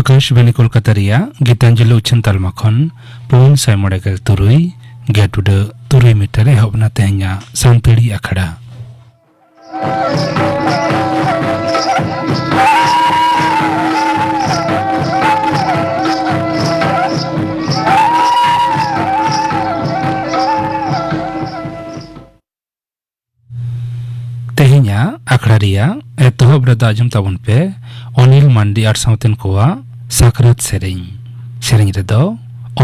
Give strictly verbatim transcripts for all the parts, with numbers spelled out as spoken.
ᱟᱠᱟᱥᱵᱟᱱᱤ ᱠᱳᱞᱠᱟᱛᱟ ᱨᱮᱭᱟᱜ ᱜᱤᱛᱟᱧᱡᱚᱞᱤ ᱩᱪᱷᱟᱹᱱ ᱛᱟᱞᱢᱟ ᱠᱷᱚᱱ ᱯᱩᱱ ᱥᱟᱭ ᱢᱚᱬᱮ ᱜᱮᱞ ᱛᱩᱨᱩᱭ ᱜᱮᱴ ᱩᱰᱟᱹᱜ ᱛᱩᱨᱩᱭ ᱢᱤᱴᱟᱨ ᱨᱮ ᱮᱦᱚᱵ ᱮᱱᱟ ᱛᱮᱦᱮᱧᱟᱜ ᱥᱟᱱᱛᱟᱲᱤ ᱟᱠᱷᱲᱟ᱾ ᱛᱮᱦᱮᱧᱟᱜ ᱟᱠᱷᱲᱟ ᱨᱮᱭᱟᱜ ᱮᱛᱚᱦᱚᱵ ᱨᱮᱫᱚ ᱟᱸᱡᱚᱢ ᱛᱟᱵᱚᱱ ᱯᱮ ᱚᱱᱤᱞ ᱢᱟᱱᱰᱤ ᱟᱨ ᱥᱟᱶᱛᱮᱱ ᱠᱚᱣᱟᱜ ᱥᱟᱠᱨᱟᱛ ᱥᱮᱨᱮᱧ᱾ ᱥᱮᱨᱮᱧ ᱨᱮᱫᱚ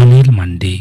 ᱚᱱᱤᱞ ᱢᱟᱱᱰᱤ᱾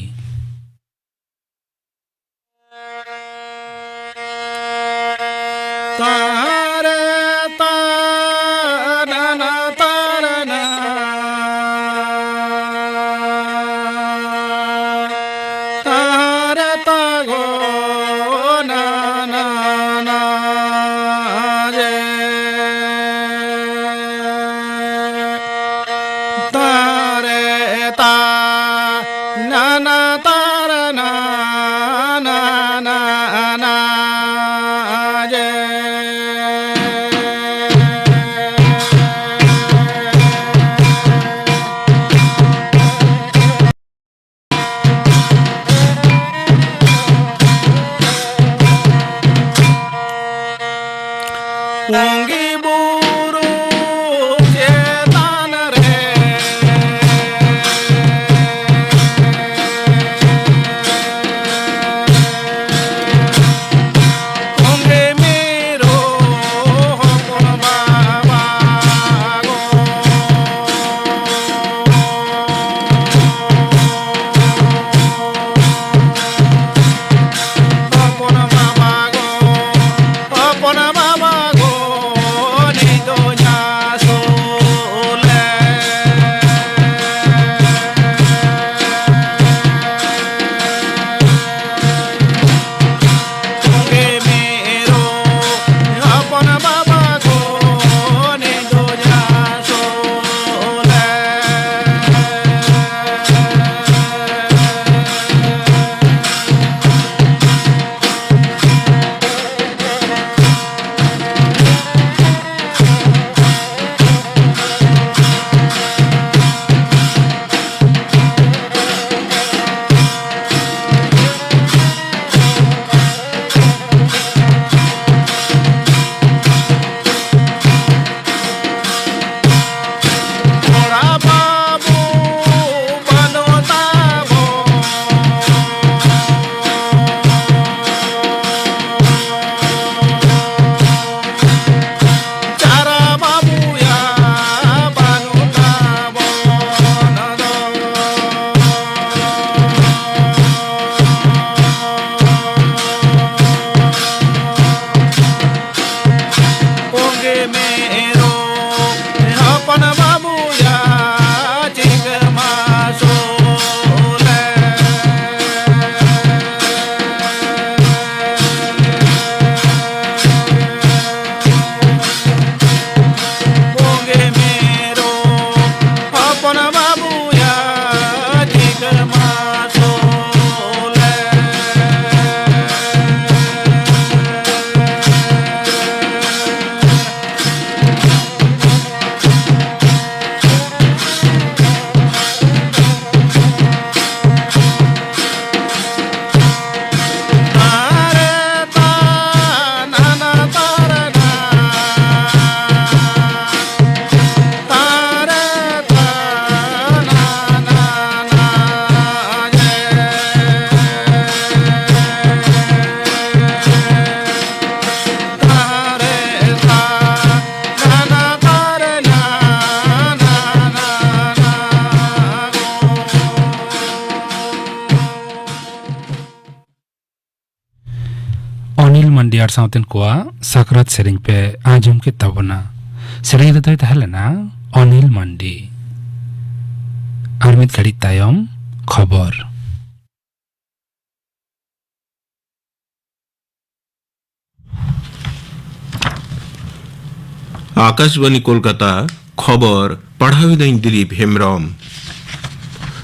ᱦᱚᱯᱚᱱ ᱵᱟᱹᱵᱩᱭᱟ ᱪᱤᱠᱟᱹᱢ ᱟᱹᱥᱩᱞᱮ? ᱯᱩᱸᱜᱤ ᱢᱤᱨᱩ ᱦᱚᱯᱚᱱ ᱵᱟᱹᱵᱩᱭᱟ ᱪᱤᱠᱟᱹᱢ ᱟᱹᱥᱩᱞᱮ? ᱚᱱᱤᱞ ᱢᱟᱱᱰᱤ ᱟᱨ ᱥᱟᱶᱛᱮᱱ ᱠᱚᱣᱟᱜ ᱥᱟᱠᱨᱟᱛ ᱥᱮᱨᱮᱧ ᱯᱮ ᱟᱸᱡᱚᱢ ᱠᱮᱫ ᱛᱟᱵᱚᱱᱟ᱾ ᱥᱮᱨᱮᱧ ᱨᱮᱫᱚᱭ ᱛᱟᱦᱮᱸ ᱞᱮᱱᱟ ᱚᱱᱤᱞ ᱢᱟᱱᱰᱤ᱾ ᱟᱨ ᱢᱤᱫ ᱜᱷᱟᱹᱲᱤᱡ ᱛᱟᱭᱚᱢ ᱠᱷᱚᱵᱚᱨ᱾ ᱟᱠᱟᱥᱵᱟᱬᱤ ᱠᱳᱞᱠᱟᱛᱟ, ᱠᱷᱚᱵᱚᱨ ᱯᱟᱲᱦᱟᱣᱤᱫᱟᱹᱧ ᱫᱤᱞᱤᱯ ᱦᱮᱢᱵᱽᱨᱚᱢ᱾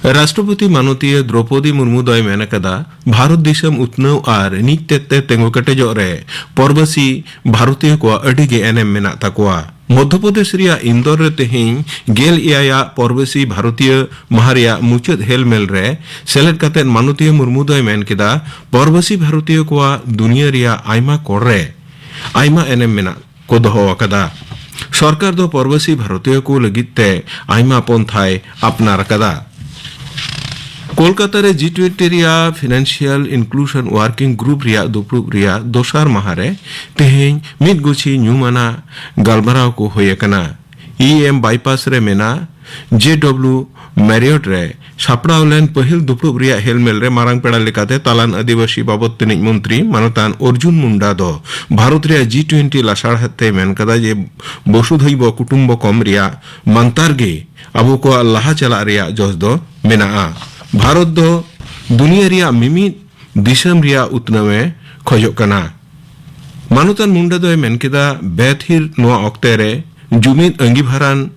ᱨᱟᱥᱴᱨᱚᱯᱚᱛᱤ ᱢᱟᱱᱚᱛᱤᱭᱟᱹ ᱫᱨᱚᱯᱚᱫᱤ ᱢᱩᱨᱢᱩ ᱫᱚᱭ ᱢᱮᱱ ᱟᱠᱟᱫᱟ, ᱵᱷᱟᱨᱚᱛ ᱫᱤᱥᱚᱢ ᱩᱛᱱᱟᱹᱣ ᱟᱨ ᱱᱤᱡ ᱛᱮᱫ ᱛᱮ ᱛᱮᱸᱜᱚ ᱠᱮᱴᱮᱡᱚᱜ ᱨᱮ ᱯᱚᱨᱵᱟᱥᱤ ᱵᱷᱟᱨᱚᱛᱤᱭᱟᱹ ᱠᱚᱣᱟᱜ ᱟᱹᱰᱤ ᱜᱮ ᱮᱱᱮᱢ ᱢᱮᱱᱟᱜ ᱛᱟᱠᱚᱣᱟ᱾ ᱢᱚᱫᱷᱭᱚ ᱯᱨᱚᱫᱮᱥ ᱨᱮᱭᱟᱜ ᱤᱱᱫᱚᱨ ᱨᱮ ᱛᱮᱦᱮᱧ ᱜᱮᱞ ᱮᱭᱟᱭᱟᱜ ᱯᱚᱨᱵᱟᱥᱤ ᱵᱷᱟᱨᱚᱛᱤᱭᱟᱹ ᱢᱟᱦᱟ ᱨᱮᱭᱟᱜ ᱢᱩᱪᱟᱹᱫ ᱦᱮᱞᱢᱮᱞ ᱨᱮ ᱥᱮᱞᱮᱫ ᱠᱟᱛᱮ ᱢᱟᱱᱚᱛᱤᱭᱟᱹ ᱢᱩᱨᱢᱩ ᱫᱚᱭ ᱢᱮᱱ ᱠᱮᱫᱟ, ᱯᱚᱨᱵᱟᱥᱤ ᱵᱷᱟᱨᱚᱛᱤᱭᱟᱹ ᱠᱚᱣᱟᱜ ᱫᱩᱱᱤᱭᱟᱹ ᱨᱮᱭᱟᱜ ᱟᱭᱢᱟ ᱠᱚᱬ ᱨᱮ ᱟᱭᱢᱟ ᱮᱱᱮᱢ ᱢᱮᱱᱟᱜ ᱠᱚ ᱫᱚᱦᱚ ᱟᱠᱟᱫᱟ᱾ ᱥᱚᱨᱠᱟᱨ ᱫᱚ ᱯᱚᱨᱵᱟᱥᱤ ᱵᱷᱟᱨᱚᱛᱤᱭᱟᱹ ᱠᱚ ᱞᱟᱹᱜᱤᱫ ᱛᱮ ᱟᱭᱢᱟ ᱯᱚᱱᱛᱷᱟᱭ ᱟᱯᱱᱟᱨ ᱟᱠᱟᱫᱟ᱾ ᱠᱳᱞᱠᱟᱛᱟ ᱨᱮ ᱡᱤ ᱴᱩᱭᱮᱱᱴᱤ ᱨᱮᱭᱟᱜ ᱯᱷᱤᱱᱟᱱᱥᱤᱭᱟᱞ ᱤᱱᱠᱞᱩᱥᱚᱱ ᱣᱟᱨᱠᱤᱝ ᱜᱨᱩᱯ ᱨᱮᱭᱟᱜ ᱫᱩᱯᱲᱩᱵ ᱨᱮᱭᱟᱜ ᱫᱚᱥᱟᱨ ᱢᱟᱦᱟ ᱨᱮ ᱛᱮᱦᱮᱧ ᱢᱤᱫ ᱜᱩᱪᱷᱤ ᱧᱩᱢᱟᱱᱟᱜ ᱜᱟᱞᱢᱟᱨᱟᱣ ᱠᱚ ᱦᱩᱭ ᱟᱠᱟᱱᱟ᱾ ᱤ ᱮᱢ ᱵᱟᱭᱯᱟᱥ ᱨᱮ ᱢᱮᱱᱟᱜ ᱡᱮ ᱰᱚᱵᱞᱤᱭᱩ ᱢᱮᱨᱤᱭᱚᱴ ᱨᱮ ᱥᱟᱯᱲᱟᱣ ᱞᱮᱱ ᱯᱟᱹᱦᱤᱞ ᱫᱩᱯᱲᱩᱵ ᱨᱮᱭᱟᱜ ᱦᱮᱞᱢᱮᱞ ᱨᱮ ᱢᱟᱨᱟᱝ ᱯᱮᱲᱟ ᱞᱮᱠᱟᱛᱮ ᱛᱟᱞᱟᱱ ᱟᱹᱫᱤᱵᱟᱹᱥᱤ ᱵᱟᱵᱚᱫ ᱛᱟᱹᱱᱤᱡ ᱢᱚᱱᱛᱨᱤ ᱢᱟᱱᱚᱛᱟᱱ ᱚᱨᱡᱩᱱ ᱢᱩᱱᱰᱟ ᱫᱚ ᱵᱷᱟᱨᱚᱛ ᱨᱮᱭᱟᱜ ᱡᱤ ᱴᱩᱭᱮᱱᱴᱤ ᱞᱟᱥᱟᱲᱦᱮᱫ ᱛᱮᱭ ᱢᱮᱱ ᱠᱟᱫᱟ ᱡᱮ ᱵᱚᱥᱩᱫᱷᱚᱭᱵᱚ ᱠᱩᱴᱩᱢᱵᱚᱠᱚᱢ ᱨᱮᱭᱟᱜ ᱢᱟᱱᱛᱟᱨ ᱜᱮ ᱟᱵᱚ ᱠᱚᱣᱟᱜ ᱞᱟᱦᱟ ᱪᱟᱞᱟᱜ ᱨᱮᱭᱟᱜ ᱡᱚᱥ ᱫᱚ ᱢᱮᱱᱟᱜᱼᱟ᱾ ᱵᱷᱟᱨᱚᱛ ᱫᱚ ᱫᱩᱱᱤᱭᱟᱹ ᱨᱮᱭᱟᱜ ᱢᱤᱢᱤᱫ ᱫᱤᱥᱚᱢ ᱨᱮᱭᱟᱜ ᱩᱛᱱᱟᱹᱣ ᱮ ᱠᱷᱚᱡᱚᱜ ᱠᱟᱱᱟ᱾ ᱢᱟᱱᱚᱛᱟᱱ ᱢᱩᱱᱰᱟ ᱫᱚᱭ ᱢᱮᱱ ᱠᱮᱫᱟ, ᱵᱮᱛᱷᱤᱨ ᱱᱚᱣᱟ ᱚᱠᱛᱮ ᱨᱮ ᱡᱩᱢᱤᱫ ᱟᱺᱜᱤᱵᱷᱟᱨᱟᱱ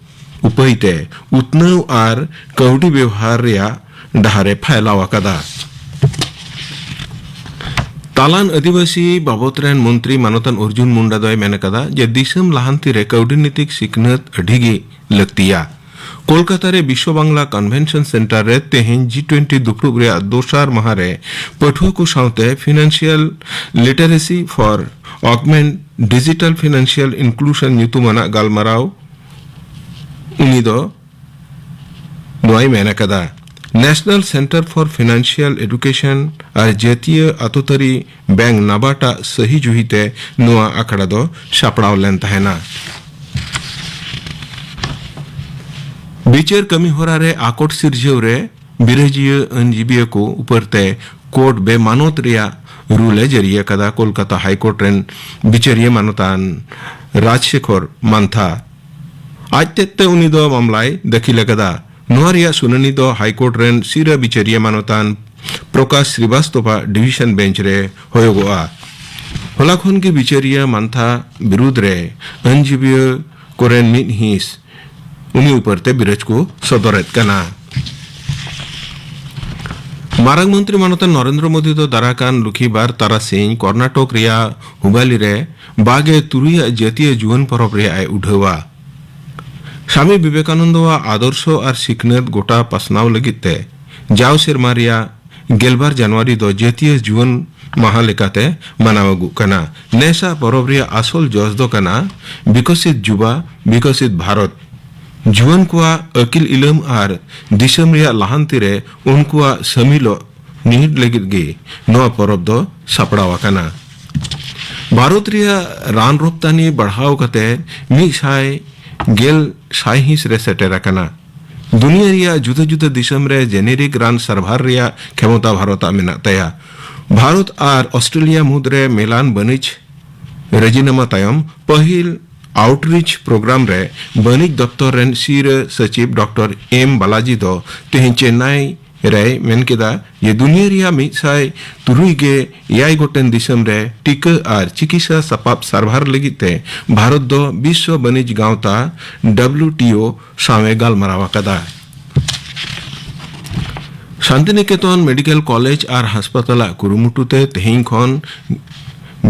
ᱩᱯᱟᱹᱭ ᱛᱮ ᱩᱛᱱᱟᱹᱣ ᱟᱨ ᱠᱟᱹᱣᱰᱤ ᱵᱮᱣᱦᱟᱨ ᱨᱮᱭᱟᱜ ᱰᱟᱦᱟᱨ ᱮ ᱯᱷᱟᱭᱞᱟᱣ ᱟᱠᱟᱫᱟ᱾ ᱛᱟᱞᱟᱱ ᱟᱹᱫᱤᱵᱟᱹᱥᱤ ᱵᱟᱵᱚᱛ ᱨᱮᱱ ᱢᱚᱱᱛᱨᱤ ᱢᱟᱱᱚᱛᱟᱱ ᱚᱨᱡᱩᱱ ᱢᱩᱱᱰᱟ ᱫᱚᱭ ᱢᱮᱱ ᱟᱠᱟᱫᱟ ᱡᱮ ᱫᱤᱥᱚᱢ ᱞᱟᱦᱟᱱᱛᱤ ᱨᱮ ᱠᱟᱹᱣᱰᱤ ᱱᱤᱛᱤᱠ ᱥᱤᱠᱷᱱᱟᱹᱛ ᱟᱹᱰᱤ ᱜᱮ ᱞᱟᱹᱠᱛᱤᱭᱟ᱾ ᱠᱳᱞᱠᱟᱛᱟ ᱨᱮ ᱵᱤᱥᱣᱚ ᱵᱟᱝᱞᱟ ᱠᱚᱱᱵᱷᱮᱱᱥᱚᱱ ᱥᱮᱱᱴᱟᱨ ᱨᱮ ᱛᱮᱦᱮᱧ ᱡᱤ ᱴᱩᱭᱮᱱᱴᱤ ᱫᱩᱯᱲᱩᱵ ᱨᱮᱭᱟᱜ ᱫᱚᱥᱟᱨ ᱢᱟᱦᱟ ᱨᱮ ᱯᱟᱹᱴᱷᱩᱣᱟᱹ ᱠᱚ ᱥᱟᱶᱛᱮ Financial Literacy for Augment Digital Financial Inclusion ᱧᱩᱛᱩᱢᱟᱱᱟᱜ ᱜᱟᱞᱢᱟᱨᱟᱣ ᱩᱱᱤ ᱫᱚ ᱱᱚᱣᱟᱭ ᱢᱮᱱ ᱟᱠᱟᱫᱟ᱾ National Centre for Financial Education ᱟᱨ ᱡᱟᱹᱛᱤᱭᱟᱹ ᱟᱛᱚᱛᱟᱹᱨᱤ ᱵᱮᱝᱠ ᱱᱟᱵᱟᱴᱟᱜ ᱥᱟᱹᱦᱤ ᱡᱩᱦᱤᱛᱮ ᱱᱚᱣᱟ ᱟᱠᱷᱲᱟ ᱫᱚ ᱥᱟᱯᱲᱟᱣ ᱞᱮᱱ ᱛᱟᱦᱮᱱᱟ᱾ ᱵᱤᱪᱟᱹᱨ ᱠᱟᱹᱢᱤ ᱦᱚᱨᱟ ᱨᱮ ᱟᱠᱚᱴ ᱥᱤᱨᱡᱟᱹᱣ ᱨᱮ ᱵᱤᱨᱟᱹᱡᱤᱭᱟᱹ ᱟᱹᱱᱡᱤᱵᱤᱭᱟᱹ ᱠᱚ ᱩᱯᱟᱹᱨᱛᱮ ᱠᱳᱨᱴ ᱵᱮᱢᱟᱱᱚᱛ ᱨᱮᱭᱟᱜ ᱨᱩᱞ ᱮ ᱡᱟᱹᱨᱤ ᱟᱠᱟᱫᱟ᱾ ᱠᱳᱞᱠᱟᱛᱟ ᱦᱟᱭ ᱠᱳᱨᱴ ᱨᱮᱱ ᱵᱤᱪᱟᱹᱨᱤᱭᱟᱹ ᱢᱟᱱᱚᱛᱟᱱ ᱨᱟᱡᱽᱥᱮᱠᱷᱚᱨ ᱢᱟᱱᱛᱷᱟ ᱟᱡ ᱛᱮᱫ ᱛᱮ ᱩᱱᱤ ᱫᱚ ᱢᱟᱢᱞᱟᱭ ᱫᱟᱹᱠᱷᱤᱞ ᱟᱠᱟᱫᱟ᱾ ᱱᱚᱣᱟ ᱨᱮᱭᱟᱜ ᱥᱩᱱᱟᱹᱱᱤ ᱫᱚ ᱦᱟᱭ ᱠᱳᱨᱴ ᱨᱮᱱ ᱥᱤᱨᱟᱹ ᱵᱤᱪᱟᱹᱨᱤᱭᱟᱹ ᱢᱟᱱᱚᱛᱟᱱ ᱯᱨᱚᱠᱟᱥ ᱥᱨᱤᱵᱟᱥᱛᱚᱵᱟᱜ ᱰᱤᱵᱷᱤᱥᱚᱱ ᱵᱮᱧᱪ ᱨᱮ ᱦᱩᱭᱩᱜᱚᱜᱼᱟ᱾ ᱦᱚᱞᱟ ᱠᱷᱚᱱ ᱜᱮ ᱵᱤᱪᱟᱹᱨᱤᱭᱟᱹ ᱢᱟᱱᱛᱷᱟ ᱵᱤᱨᱩᱫᱽ ᱨᱮ ᱟᱹᱱᱡᱤᱵᱤᱭᱟᱹ ᱠᱚᱨᱮᱱ ᱢᱤᱫ ᱦᱤᱸᱥ ᱩᱱᱤ ᱩᱯᱟᱹᱨ ᱛᱮ ᱵᱤᱨᱟᱹᱡᱽ ᱠᱚ ᱥᱚᱫᱚᱨᱮᱫ ᱠᱟᱱᱟ᱾ ᱢᱟᱨᱟᱝ ᱢᱚᱱᱛᱨᱤ ᱢᱟᱱᱚᱛᱟᱱ ᱱᱚᱨᱮᱱᱫᱨᱚ ᱢᱳᱫᱤ ᱫᱚ ᱫᱟᱨᱟᱠᱟᱱ ᱞᱩᱠᱷᱤᱵᱟᱨ ᱛᱟᱨᱟᱥᱤᱧ ᱠᱚᱨᱱᱟᱴᱚᱠ ᱨᱮᱭᱟᱜ ᱦᱩᱵᱟᱞᱤ ᱨᱮ ᱵᱟᱜᱮ ᱛᱩᱨᱩᱭᱟᱜ ᱡᱟᱹᱛᱤᱭᱟᱹ ᱡᱩᱣᱟᱹᱱ ᱯᱚᱨᱚᱵᱽ ᱨᱮᱭᱟᱜ ᱮ ᱩᱰᱷᱟᱹᱣᱟ᱾ ᱥᱟᱢᱤ ᱵᱤᱵᱮᱠᱟᱱᱚᱱᱫᱚᱣᱟᱜ ᱟᱫᱚᱨᱥᱚ ᱟᱨ ᱥᱤᱠᱷᱱᱟᱹᱛ ᱜᱚᱴᱟ ᱯᱟᱥᱱᱟᱣ ᱞᱟᱹᱜᱤᱫ ᱛᱮ ᱡᱟᱣ ᱥᱮᱨᱢᱟ ᱨᱮᱭᱟᱜ ᱜᱮᱞᱵᱟᱨ ᱡᱟᱱᱩᱣᱟᱨᱤ ᱫᱚ ᱡᱟᱹᱛᱤᱭᱟᱹ ᱡᱩᱣᱟᱹᱱ ᱢᱟᱦᱟ ᱞᱮᱠᱟᱛᱮ ᱢᱟᱱᱟᱣ ᱟᱹᱜᱩᱜ ᱠᱟᱱᱟ᱾ ᱱᱮᱥᱟᱜ ᱯᱚᱨᱚᱵᱽ ᱨᱮᱭᱟᱜ ᱟᱥᱚᱞ ᱡᱚᱥ ᱫᱚ ᱠᱟᱱᱟ ᱵᱤᱠᱚᱥᱤᱛ ᱡᱩᱵᱟ, ᱵᱤᱠᱚᱥᱤᱛ ᱵᱷᱟᱨᱚᱛ᱾ ᱡᱩᱣᱟᱹᱱ ᱠᱚᱣᱟᱜ ᱟᱹᱠᱤᱞ ᱤᱞᱟᱹᱢ ᱟᱨ ᱫᱤᱥᱚᱢ ᱨᱮᱭᱟᱜ ᱞᱟᱦᱟᱱᱛᱤ ᱨᱮ ᱩᱱᱠᱩᱣᱟᱜ ᱥᱟᱹᱢᱤᱞᱚᱜ ᱱᱤᱦᱤᱴ ᱞᱟᱹᱜᱤᱫ ᱜᱮ ᱱᱚᱣᱟ ᱯᱚᱨᱚᱵᱽ ᱫᱚ ᱥᱟᱯᱲᱟᱣ ᱟᱠᱟᱱᱟ᱾ ᱵᱷᱟᱨᱚᱛ ᱨᱮᱭᱟᱜ ᱨᱟᱱ ᱨᱚᱯᱛᱟᱱᱤ ᱵᱟᱲᱦᱟᱣ ᱠᱟᱛᱮ ᱢᱤᱫ ᱥᱟᱭ ᱜᱮᱞ ᱥᱟᱭᱦᱤᱸᱥ ᱨᱮ ᱥᱮᱴᱮᱨ ᱟᱠᱟᱱᱟ᱾ ᱫᱩᱱᱤᱭᱟᱹ ᱨᱮᱭᱟᱜ ᱡᱩᱫᱟᱹ ᱡᱩᱫᱟᱹ ᱫᱤᱥᱚᱢ ᱨᱮ generic ᱨᱟᱱ ᱥᱟᱨᱵᱷᱟᱨ ᱨᱮᱭᱟᱜ ᱠᱷᱮᱢᱚᱛᱟ ᱵᱷᱟᱨᱚᱛ ᱟᱜ ᱢᱮᱱᱟᱜ ᱛᱟᱭᱟ᱾ ᱵᱷᱟᱨᱚᱛ ᱟᱨ ᱚᱥᱴᱨᱮᱞᱤᱭᱟ ᱢᱩᱫᱽᱨᱮ ᱢᱮᱞᱟᱱ ᱵᱟᱹᱱᱤᱡᱽ ᱨᱟᱡᱤᱱᱟᱢᱟ ᱛᱟᱭᱚᱢ ᱯᱟᱹᱦᱤᱞ outreach program ᱨᱮ ᱵᱟᱹᱱᱤᱡᱽ ᱫᱚᱯᱛᱚᱨ ᱨᱮᱱ ᱥᱤᱨᱟᱹ ᱥᱚᱪᱤᱵᱽ ᱰᱚᱠᱴᱚᱨ ᱮᱢ ᱵᱟᱞᱟᱡᱤ ᱫᱚ ᱛᱮᱦᱮᱧ ᱪᱮᱱᱱᱟᱭ ᱨᱮᱭ ᱢᱮᱱ ᱠᱮᱫᱟ ᱡᱮ ᱫᱩᱱᱤᱭᱟᱹ ᱨᱮᱭᱟᱜ ᱢᱤᱫ ᱥᱟᱭ ᱛᱩᱨᱩᱭ ᱜᱮ ᱮᱭᱟᱭ ᱜᱚᱴᱮᱱ ᱫᱤᱥᱚᱢ ᱨᱮ ᱴᱤᱠᱟᱹ ᱟᱨ ᱪᱤᱠᱤᱥᱟ ᱥᱟᱯᱟᱵ ᱥᱟᱨᱵᱷᱟᱨ ᱞᱟᱹᱜᱤᱫ ᱛᱮ ᱵᱷᱟᱨᱚᱛ ᱫᱚ ᱵᱤᱥᱣᱚ ᱵᱟᱹᱱᱤᱡᱽ ᱜᱟᱶᱛᱟ W T O ᱥᱟᱶ ᱮ ᱜᱟᱞᱢᱟᱨᱟᱣ ᱟᱠᱟᱫᱟ᱾ ᱥᱟᱱᱛᱤᱱᱤᱠᱮᱛᱚᱱ ᱢᱮᱰᱤᱠᱮᱞ ᱠᱚᱞᱮᱡᱽ ᱟᱨ ᱦᱟᱥᱯᱟᱛᱟᱞᱟᱜ ᱠᱩᱨᱩᱢᱩᱴᱩ ᱛᱮ ᱛᱮᱦᱮᱧ ᱠᱷᱚᱱ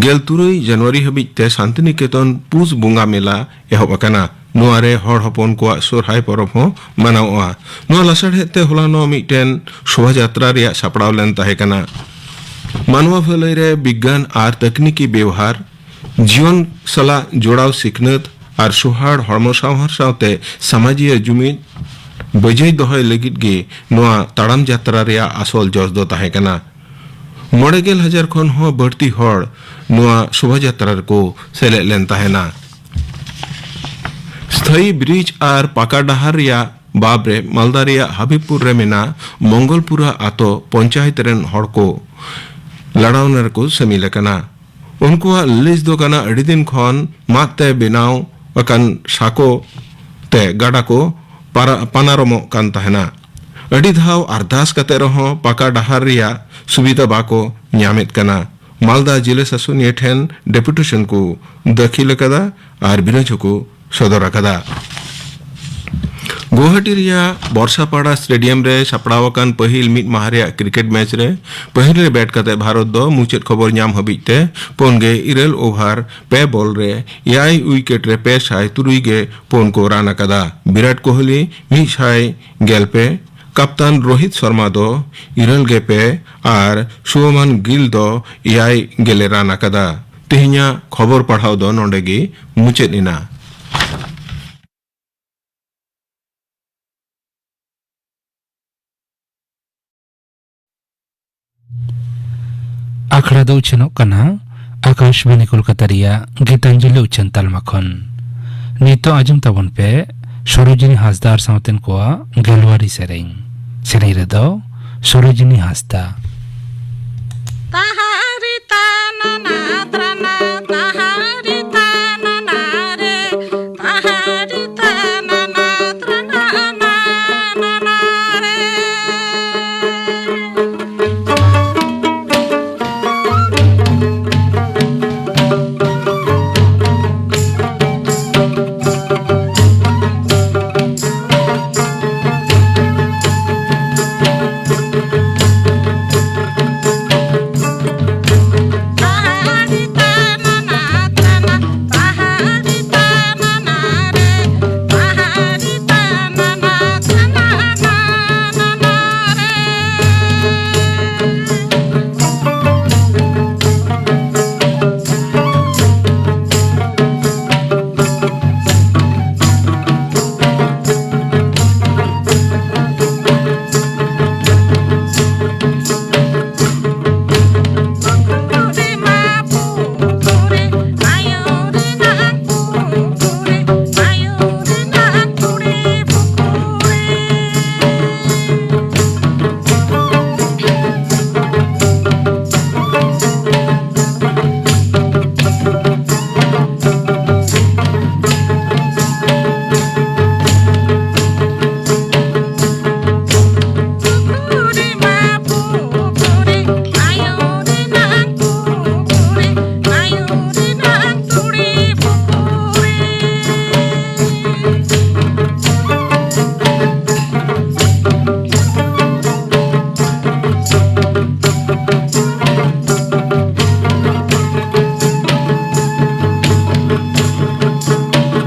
ᱜᱮᱞ ᱛᱩᱨᱩᱭ ᱡᱟᱱᱩᱣᱟᱨᱤ ᱦᱟᱹᱵᱤᱡ ᱛᱮ ᱥᱟᱱᱛᱤᱱᱤᱠᱮᱛᱚᱱ ᱯᱩᱥ ᱵᱚᱸᱜᱟ ᱢᱮᱞᱟ ᱮᱦᱚᱵ ᱟᱠᱟᱱᱟ᱾ ᱱᱚᱣᱟ ᱨᱮ ᱦᱚᱲ ᱦᱚᱯᱚᱱ ᱠᱚᱣᱟᱜ ᱥᱚᱨᱦᱟᱭ ᱯᱚᱨᱚᱵᱽ ᱦᱚᱸ ᱢᱟᱱᱟᱣᱚᱜᱼᱟ᱾ ᱱᱚᱣᱟ ᱞᱟᱥᱟᱲᱦᱮᱫ ᱛᱮ ᱦᱚᱞᱟᱱᱚᱜ ᱢᱤᱫᱴᱮᱱ ᱥᱚᱵᱷᱟ ᱡᱟᱛᱨᱟ ᱨᱮᱭᱟᱜ ᱥᱟᱯᱲᱟᱣ ᱞᱮᱱ ᱛᱟᱦᱮᱸ ᱠᱟᱱᱟ᱾ ᱢᱟᱱᱣᱟ ᱵᱷᱟᱹᱞᱟᱹᱭ ᱨᱮ ᱵᱤᱜᱽᱜᱟᱱ ᱟᱨ ᱛᱟᱹᱠᱱᱤᱠᱤ ᱵᱮᱣᱦᱟᱨ, ᱡᱤᱭᱚᱱ ᱥᱟᱞᱟᱜ ᱡᱚᱲᱟᱣ ᱥᱤᱠᱷᱱᱟᱹᱛ ᱟᱨ ᱥᱚᱦᱟᱲ ᱦᱚᱲᱢᱚ ᱥᱟᱶᱦᱟᱨ ᱥᱟᱶᱛᱮ ᱥᱟᱢᱟᱡᱤᱭᱟᱹ ᱡᱩᱢᱤᱫ ᱵᱟᱹᱡᱟᱹᱭ ᱫᱚᱦᱚᱭ ᱞᱟᱹᱜᱤᱫ ᱜᱮ ᱱᱚᱣᱟ ᱛᱟᱲᱟᱢ ᱡᱟᱛᱨᱟ ᱨᱮᱭᱟᱜ ᱟᱥᱚᱞ ᱡᱚᱥ ᱫᱚ ᱛᱟᱦᱮᱸ ᱠᱟᱱᱟ᱾ ᱢᱚᱬᱮ ᱜᱮᱞ ᱦᱟᱡᱟᱨ ᱠᱷᱚᱱ ᱦᱚᱸ ᱵᱟᱹᱲᱛᱤ ᱦᱚᱲ ᱱᱚᱣᱟ ᱥᱚᱵᱷᱟ ᱡᱟᱛᱨᱟ ᱨᱮᱠᱚ ᱥᱮᱞᱮᱫ ᱞᱮᱱ ᱛᱟᱦᱮᱱᱟ᱾ ᱥᱛᱷᱟᱭᱤ ᱵᱨᱤᱡᱽ ᱟᱨ ᱯᱟᱠᱟ ᱰᱟᱦᱟᱨ ᱨᱮᱭᱟᱜ ᱵᱟᱵᱽ ᱨᱮ ᱢᱟᱞᱫᱟ ᱨᱮᱭᱟᱜ ᱦᱟᱵᱤᱵᱽᱯᱩᱨ ᱨᱮ ᱢᱮᱱᱟᱜ ᱢᱚᱝᱜᱚᱞᱯᱩᱨᱟ ᱟᱛᱳ ᱯᱚᱧᱪᱟᱭᱮᱛ ᱨᱮᱱ ᱦᱚᱲ ᱠᱚ ᱞᱟᱲᱟᱣᱱᱟ ᱨᱮᱠᱚ ᱥᱟᱹᱢᱤᱞ ᱟᱠᱟᱱᱟ᱾ ᱩᱱᱠᱩᱣᱟᱜ ᱞᱤᱥ ᱫᱚ ᱠᱟᱱᱟ ᱟᱹᱰᱤ ᱫᱤᱱ ᱠᱷᱚᱱ ᱢᱟᱫ ᱛᱮ ᱵᱮᱱᱟᱣ ᱟᱠᱟᱱ ᱥᱟᱠᱚ ᱛᱮ ᱜᱟᱰᱟ ᱠᱚ ᱯᱟᱨᱟ-, ᱯᱟᱱᱟᱨᱚᱢᱚᱜ ᱠᱟᱱ ᱛᱟᱦᱮᱱᱟ᱾ ᱟᱹᱰᱤ ᱫᱷᱟᱣ ᱟᱨᱫᱟᱥ ᱠᱟᱛᱮ ᱨᱮᱦᱚᱸ ᱯᱟᱠᱟ ᱰᱟᱦᱟᱨ ᱨᱮᱭᱟᱜ ᱥᱩᱵᱤᱫᱷᱟ ᱵᱟᱠᱚ ᱧᱟᱢᱮᱫ ᱠᱟᱱᱟ᱾ ᱢᱟᱞᱫᱟ ᱡᱤᱞᱟᱹ ᱥᱟᱥᱚᱱᱤᱭᱟᱹ ᱴᱷᱮᱱ ᱰᱮᱯᱩᱴᱮᱥᱚᱱ ᱠᱚ ᱫᱟᱹᱠᱷᱤᱞ ᱟᱠᱟᱫᱟ ᱟᱨ ᱵᱤᱨᱳᱫᱷ ᱦᱚᱸᱠᱚ ᱥᱚᱫᱚᱨ ᱟᱠᱟᱫᱟ᱾ ᱜᱩᱣᱟᱦᱟᱴᱤ ᱨᱮᱭᱟᱜ ᱵᱚᱨᱥᱟᱯᱟᱲᱟ ᱥᱴᱮᱰᱤᱭᱟᱢ ᱨᱮ ᱥᱟᱯᱲᱟᱣ ᱟᱠᱟᱱ ᱯᱟᱹᱦᱤᱞ ᱢᱤᱫ ᱢᱟᱦᱟ ᱨᱮᱭᱟᱜ ᱠᱨᱤᱠᱮᱴ ᱢᱮᱪ ᱨᱮ ᱯᱟᱹᱦᱤᱞ ᱨᱮ ᱵᱮᱴ ᱠᱟᱛᱮ ᱵᱷᱟᱨᱚᱛ ᱫᱚ ᱢᱩᱪᱟᱹᱫ ᱠᱷᱚᱵᱚᱨ ᱧᱟᱢ ᱦᱟᱹᱵᱤᱡ ᱛᱮ ᱯᱩᱱ ᱜᱮ ᱤᱨᱟᱹᱞ ᱳᱵᱷᱟᱨ ᱯᱮ ᱵᱚᱞ ᱨᱮ ᱮᱭᱟᱭ ᱩᱭᱠᱮᱴ ᱨᱮ ᱯᱮ ᱥᱟᱭ ᱛᱩᱨᱩᱭ ᱜᱮ ᱯᱩᱱ ᱠᱚ ᱨᱟᱱ ᱟᱠᱟᱫᱟ᱾ ᱵᱤᱨᱟᱴ ᱠᱳᱦᱞᱤ ᱢᱤᱫ ᱥᱟᱭ ᱜᱮᱞ ᱯᱮ, ᱠᱟᱯᱛᱟᱱ ᱨᱳᱦᱤᱛ ᱥᱚᱨᱢᱟ ᱫᱚ ᱤᱨᱟᱹᱞ ᱜᱮ ᱯᱮ ᱟᱨ ᱥᱩᱵᱷᱢᱟᱱ ᱜᱤᱞ ᱫᱚ ᱮᱭᱟᱭ ᱜᱮᱞᱮ ᱨᱟᱱ ᱟᱠᱟᱫᱟ᱾ ᱛᱮᱦᱮᱧᱟᱜ ᱠᱷᱚᱵᱚᱨ ᱯᱟᱲᱦᱟᱣ ᱫᱚ ᱱᱚᱰᱮ ᱜᱮ ᱢᱩᱪᱟᱹᱫ ᱮᱱᱟ᱾ ᱟᱠᱷᱲᱟ ᱫᱚ ᱩᱪᱷᱟᱹᱱᱚᱜ ᱠᱟᱱᱟ ᱟᱠᱟᱥᱵᱟᱱᱤ ᱠᱳᱞᱠᱟᱛᱟ ᱨᱮᱭᱟᱜ ᱜᱤᱛᱟᱧᱡᱚᱞᱤ ᱩᱪᱷᱟᱹᱱ ᱛᱟᱞᱢᱟ ᱠᱷᱚᱱ᱾ ᱱᱤᱛᱚᱜ ᱟᱸᱡᱚᱢ ᱛᱟᱵᱚᱱ ᱯᱮ ᱥᱚᱨᱳᱡᱤᱱᱤ ᱦᱟᱸᱥᱫᱟ ᱟᱨ ᱥᱟᱶᱛᱮᱱ ᱠᱚᱣᱟᱜ ᱜᱮᱞᱣᱟᱨᱤ ᱥᱮᱨᱮᱧ᱾ ᱥᱮᱨᱮᱧ ᱨᱮᱫᱚ ᱥᱚᱨᱳᱡᱤᱱᱤ ᱦᱟᱸᱥᱫᱟ᱾ ᱛᱟᱦᱟᱨᱤ ᱛᱟᱱᱟᱱᱟ ᱛᱨᱟᱱᱟ, ᱛᱟᱦᱟᱨᱤ ᱛᱟᱱᱟᱱᱟ ᱨᱮ, ᱛᱟᱦᱟᱨᱤ ᱛᱟᱱᱟᱱᱟ ᱛᱨᱟᱱᱟ ᱱᱟᱱᱟ ᱨᱮ᱾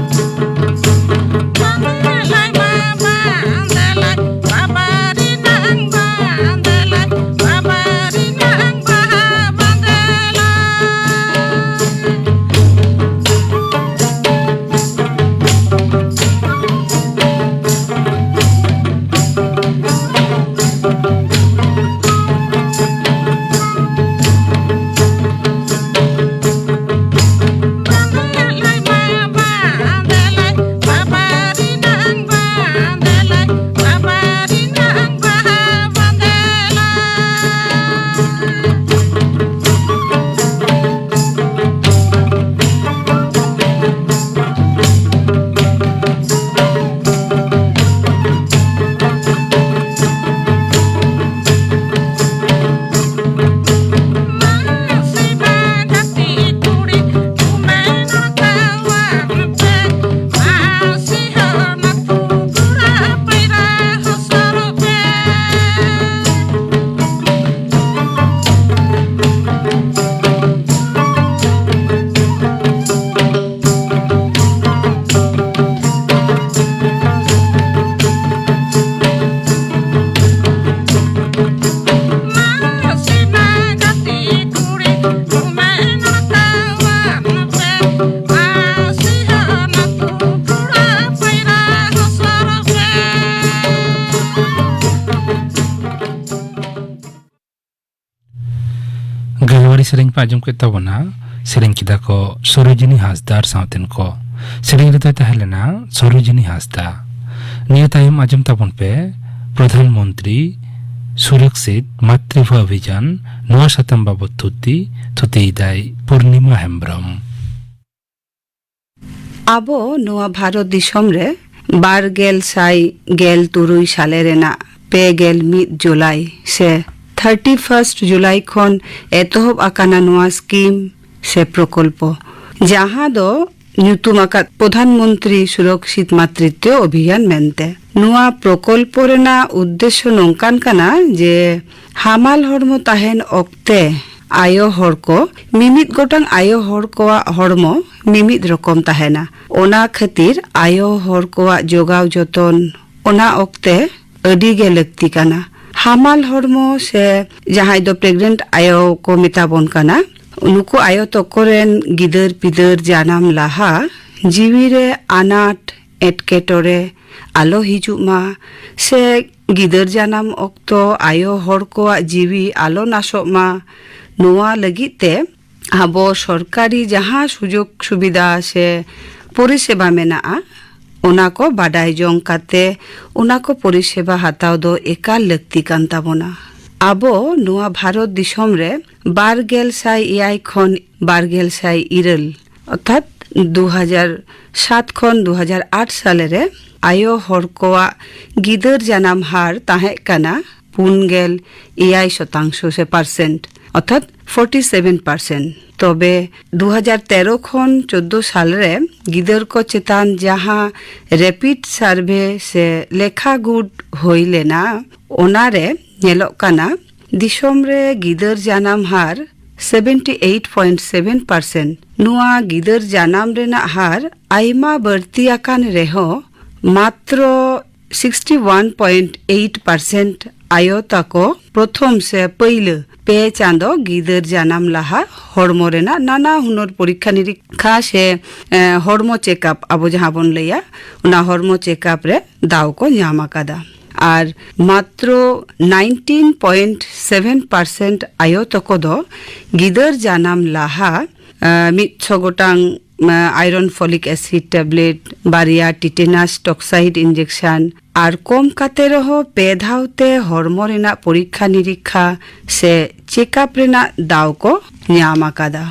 ᱥᱮᱨᱮᱧ ᱯᱮ ᱟᱸᱡᱚᱢ ᱠᱮᱫ ᱛᱟᱵᱚᱱᱟ᱾ ᱥᱮᱨᱮᱧ ᱠᱮᱫᱟ ᱠᱚ ᱥᱚᱨᱳᱡᱤᱱᱤ ᱦᱟᱸᱥᱫᱟ ᱟᱨ ᱥᱟᱶᱛᱮᱱ ᱠᱚ᱾ ᱥᱮᱨᱮᱧ ᱨᱮᱫᱚᱭ ᱛᱟᱦᱮᱸ ᱞᱮᱱᱟ ᱥᱚᱨᱳᱡᱤᱱᱤ ᱦᱟᱸᱥᱫᱟ᱾ ᱱᱤᱭᱟᱹ ᱛᱟᱭᱚᱢ ᱟᱸᱡᱚᱢ ᱛᱟᱵᱚᱱ ᱯᱮ ᱯᱨᱚᱫᱷᱟᱱ ᱢᱚᱱᱛᱨᱤ ᱥᱩᱨᱚᱠᱥᱤᱛ ᱢᱟᱛᱨᱤᱵᱷᱟ ᱚᱵᱷᱤᱡᱟᱱ, ᱱᱚᱣᱟ ᱥᱟᱛᱟᱢ ᱵᱟᱵᱚᱛ ᱛᱷᱩᱛᱤ, ᱛᱷᱩᱛᱤᱭᱮᱫᱟᱭ ᱯᱩᱨᱱᱤᱢᱟ ᱦᱮᱢᱵᱨᱚᱢ᱾ ᱟᱵᱚ ᱱᱚᱣᱟ ᱵᱷᱟᱨᱚᱛ ᱫᱤᱥᱚᱢ ᱨᱮ ᱵᱟᱨ ᱜᱮᱞ ᱥᱟᱭ ᱜᱮᱞ ᱛᱩᱨᱩᱭ ᱥᱟᱞᱮ ᱨᱮᱱᱟᱜ ᱯᱮ ᱜᱮᱞ ᱢᱤᱫ ᱡᱩᱞᱟᱭ ᱥᱮ ᱛᱷᱟᱨᱴᱤ ᱯᱷᱟᱨᱥᱴ ᱡᱩᱞᱟᱭ ᱠᱷᱚᱱ ᱮᱛᱚᱦᱚᱵ ᱟᱠᱟᱱᱟ ᱱᱚᱣᱟ ᱥᱠᱤᱢ ᱥᱮ ᱯᱨᱚᱠᱚᱞᱯᱚ, ᱡᱟᱦᱟᱸ ᱫᱚ ᱧᱩᱛᱩᱢ ᱟᱠᱟᱫ ᱯᱨᱚᱫᱷᱟᱱ ᱢᱚᱱᱛᱨᱤ ᱥᱩᱨᱚᱠᱥᱤᱛ ᱢᱟᱛᱨᱤᱛᱣᱚ ᱚᱵᱷᱤᱭᱟᱱ ᱢᱮᱱᱛᱮ᱾ ᱱᱚᱣᱟ ᱯᱨᱚᱠᱚᱞᱯᱚ ᱨᱮᱱᱟᱜ ᱩᱫᱽᱫᱮᱥᱥᱚ ᱱᱚᱝᱠᱟᱱ ᱠᱟᱱᱟ ᱡᱮ ᱦᱟᱢᱟᱞ ᱦᱚᱲᱢᱚ ᱛᱟᱦᱮᱱ ᱚᱠᱛᱮ ᱟᱭᱳ ᱦᱚᱲ ᱠᱚ, ᱢᱤᱢᱤᱫ ᱜᱚᱴᱟᱝ ᱟᱭᱳ ᱦᱚᱲ ᱠᱚᱣᱟᱜ ᱦᱚᱲᱢᱚ ᱢᱤᱢᱤᱫ ᱨᱚᱠᱚᱢ ᱛᱟᱦᱮᱱᱟ᱾ ᱚᱱᱟ ᱠᱷᱟᱹᱛᱤᱨ ᱟᱭᱳ ᱦᱚᱲ ᱠᱚᱣᱟᱜ ᱡᱚᱜᱟᱣ ᱡᱚᱛᱚᱱ ᱚᱱᱟ ᱚᱠᱛᱮ ᱟᱹᱰᱤ ᱜᱮ ᱞᱟᱹᱠᱛᱤ ᱠᱟᱱᱟ᱾ ᱦᱟᱢᱟᱞ ᱦᱚᱲᱢᱚ ᱥᱮ ᱡᱟᱦᱟᱸᱭ ᱫᱚ ᱯᱨᱮᱜᱱᱮᱱᱴ ᱟᱭᱳ ᱠᱚ ᱢᱮᱛᱟ ᱵᱚᱱ ᱠᱟᱱᱟ, ᱱᱩᱠᱩ ᱟᱭᱳ ᱛᱟᱠᱚ ᱨᱮᱱ ᱜᱤᱫᱟᱹᱨ ᱯᱤᱫᱟᱹᱨ ᱡᱟᱱᱟᱢ ᱞᱟᱦᱟ ᱡᱤᱣᱤ ᱨᱮ ᱟᱱᱟᱴ ᱮᱴᱠᱮᱴᱚᱬᱮ ᱟᱞᱚ ᱦᱤᱡᱩᱜ ᱢᱟ, ᱥᱮ ᱜᱤᱫᱟᱹᱨ ᱡᱟᱱᱟᱢ ᱚᱠᱛᱚ ᱟᱭᱳ ᱦᱚᱲ ᱠᱚᱣᱟᱜ ᱡᱤᱣᱤ ᱟᱞᱚ ᱱᱟᱥᱚᱜ ᱢᱟ, ᱱᱚᱣᱟ ᱞᱟᱹᱜᱤᱫ ᱛᱮ ᱟᱵᱚ ᱥᱚᱨᱠᱟᱨᱤ ᱡᱟᱦᱟᱸ ᱥᱩᱡᱳᱜᱽ ᱥᱩᱵᱤᱫᱷᱟ ᱥᱮ ᱯᱚᱨᱤᱥᱮᱵᱟ ᱢᱮᱱᱟᱜᱼᱟ, ᱚᱱᱟ ᱠᱚ ᱵᱟᱰᱟᱭ ᱡᱚᱝ ᱠᱟᱛᱮ ᱚᱱᱟ ᱠᱚ ᱯᱚᱨᱤᱥᱮᱵᱟ ᱦᱟᱛᱟᱣ ᱫᱚ ᱮᱠᱟᱞ ᱞᱟᱹᱠᱛᱤ ᱠᱟᱱ ᱛᱟᱵᱚᱱᱟ᱾ ᱟᱵᱚ ᱱᱚᱣᱟ ᱵᱷᱟᱨᱚᱛ ᱫᱤᱥᱚᱢ ᱨᱮ ᱵᱟᱨ ᱜᱮᱞ ᱥᱟᱭ ᱮᱭᱟᱭ ᱠᱷᱚᱱ ᱵᱟᱨ ᱜᱮᱞ ᱥᱟᱭ ᱤᱨᱟᱹᱞ, ᱚᱨᱛᱷᱟᱛ ᱫᱩ ᱦᱟᱡᱟᱨ ᱥᱟᱛ ᱠᱷᱚᱱ ᱫᱩ ᱦᱟᱡᱟᱨ ᱟᱴ ᱥᱟᱞᱮ ᱨᱮ ᱟᱭᱳ ᱦᱚᱲ ᱠᱚᱣᱟᱜ ᱜᱤᱫᱟᱹᱨ ᱡᱟᱱᱟᱢ ᱦᱟᱨ ᱛᱟᱦᱮᱸ ᱠᱟᱱᱟ ᱯᱩᱱ ᱜᱮᱞ ᱮᱭᱟᱭ ᱥᱚᱛᱟᱝᱥᱚ ᱥᱮ ᱯᱟᱨᱥᱮᱱᱴ, ᱚᱨᱛᱷᱟᱛ ᱯᱷᱳᱨᱴᱤ ᱥᱮᱵᱷᱮᱱ ᱯᱟᱨᱥᱮᱱᱴ᱾ ᱛᱚᱵᱮ ᱫᱩ ᱦᱟᱡᱟᱨ ᱛᱮᱨᱚ ᱠᱷᱚᱱ ᱪᱳᱫᱽᱫᱳ ᱥᱟᱞ ᱨᱮ ᱜᱤᱫᱟᱹᱨ ᱠᱚ ᱪᱮᱛᱟᱱ ᱡᱟᱦᱟᱸ ᱨᱮᱯᱤᱰ ᱥᱟᱨᱵᱷᱮ ᱥᱮ ᱞᱮᱠᱷᱟ ᱜᱩᱴ ᱦᱩᱭ ᱞᱮᱱᱟ, ᱚᱱᱟ ᱨᱮ ᱧᱮᱞᱚᱜ ᱠᱟᱱᱟ ᱫᱤᱥᱚᱢ ᱨᱮ ᱜᱤᱫᱟᱹᱨ ᱡᱟᱱᱟᱢ ᱦᱟᱨ seventy eight point seven percent. ᱱᱚᱣᱟ ᱜᱤᱫᱟᱹᱨ ᱡᱟᱱᱟᱢ ᱨᱮᱱᱟᱜ ᱦᱟᱨ ᱟᱭᱢᱟ ᱵᱟᱹᱲᱛᱤ ᱟᱠᱟᱱ ᱨᱮᱦᱚᱸ ᱢᱟᱛᱨᱚ sixty one point eight percent ᱟᱭᱳ ᱛᱟᱠᱚ ᱯᱨᱚᱛᱷᱚᱢ ᱥᱮ ᱯᱟᱹᱭᱞᱟᱹ ᱯᱮ ᱪᱟᱸᱫᱚ ᱜᱤᱫᱟᱹᱨ ᱡᱟᱱᱟᱢ ᱞᱟᱦᱟ ᱦᱚᱲᱢᱚ ᱨᱮᱱᱟᱜ ᱱᱟᱱᱟ ᱦᱩᱱᱟᱹᱨ ᱯᱚᱨᱤᱠᱠᱷᱟ ᱱᱤᱨᱤᱠᱠᱷᱟ ᱥᱮ, ᱮ, ᱦᱚᱲᱢᱚ ᱪᱮᱠᱟᱯ, ᱟᱵᱚ ᱡᱟᱦᱟᱸ ᱵᱚᱱ ᱞᱟᱹᱭᱟ, ᱚᱱᱟ ᱦᱚᱲᱢᱚ ᱪᱮᱠᱟᱯ ᱨᱮ ᱫᱟᱣ ᱠᱚ ᱧᱟᱢ ᱟᱠᱟᱫᱟ᱾ ᱟᱨ ᱢᱟᱛᱨᱚ ᱱᱟᱭᱤᱱᱴᱤᱱ ᱯᱚᱭᱮᱱᱴ ᱥᱮᱵᱷᱮᱱ ᱯᱟᱨᱥᱮᱱᱴ ᱟᱭᱳ ᱛᱟᱠᱚ ᱫᱚ ᱜᱤᱫᱟᱹᱨ ᱡᱟᱱᱟᱢ ᱞᱟᱦᱟ ᱢᱤᱫ ᱥᱚ ᱜᱚᱴᱟᱝ ᱟᱭᱨᱚᱱ ᱯᱷᱚᱞᱤᱠ ᱮᱥᱤᱰ ᱴᱮᱵᱞᱮᱴ, ᱵᱟᱨᱭᱟ ᱴᱤᱴᱮᱱᱟᱥ ᱴᱚᱠᱥᱟᱭᱤᱰ ᱤᱧᱡᱮᱠᱥᱚᱱ, ᱟᱨ ᱠᱚᱢ ᱠᱟᱛᱮ ᱨᱮᱦᱚᱸ ᱯᱮ ᱫᱷᱟᱣ ᱛᱮ ᱦᱚᱲᱢᱚ ᱨᱮᱱᱟᱜ ᱯᱚᱨᱤᱠᱠᱷᱟ ᱱᱤᱨᱤᱠᱠᱷᱟ ᱥᱮ ᱪᱮᱠᱟᱯ ᱨᱮᱱᱟᱜ ᱫᱟᱣ ᱠᱚ ᱧᱟᱢ ᱟᱠᱟᱫᱟ᱾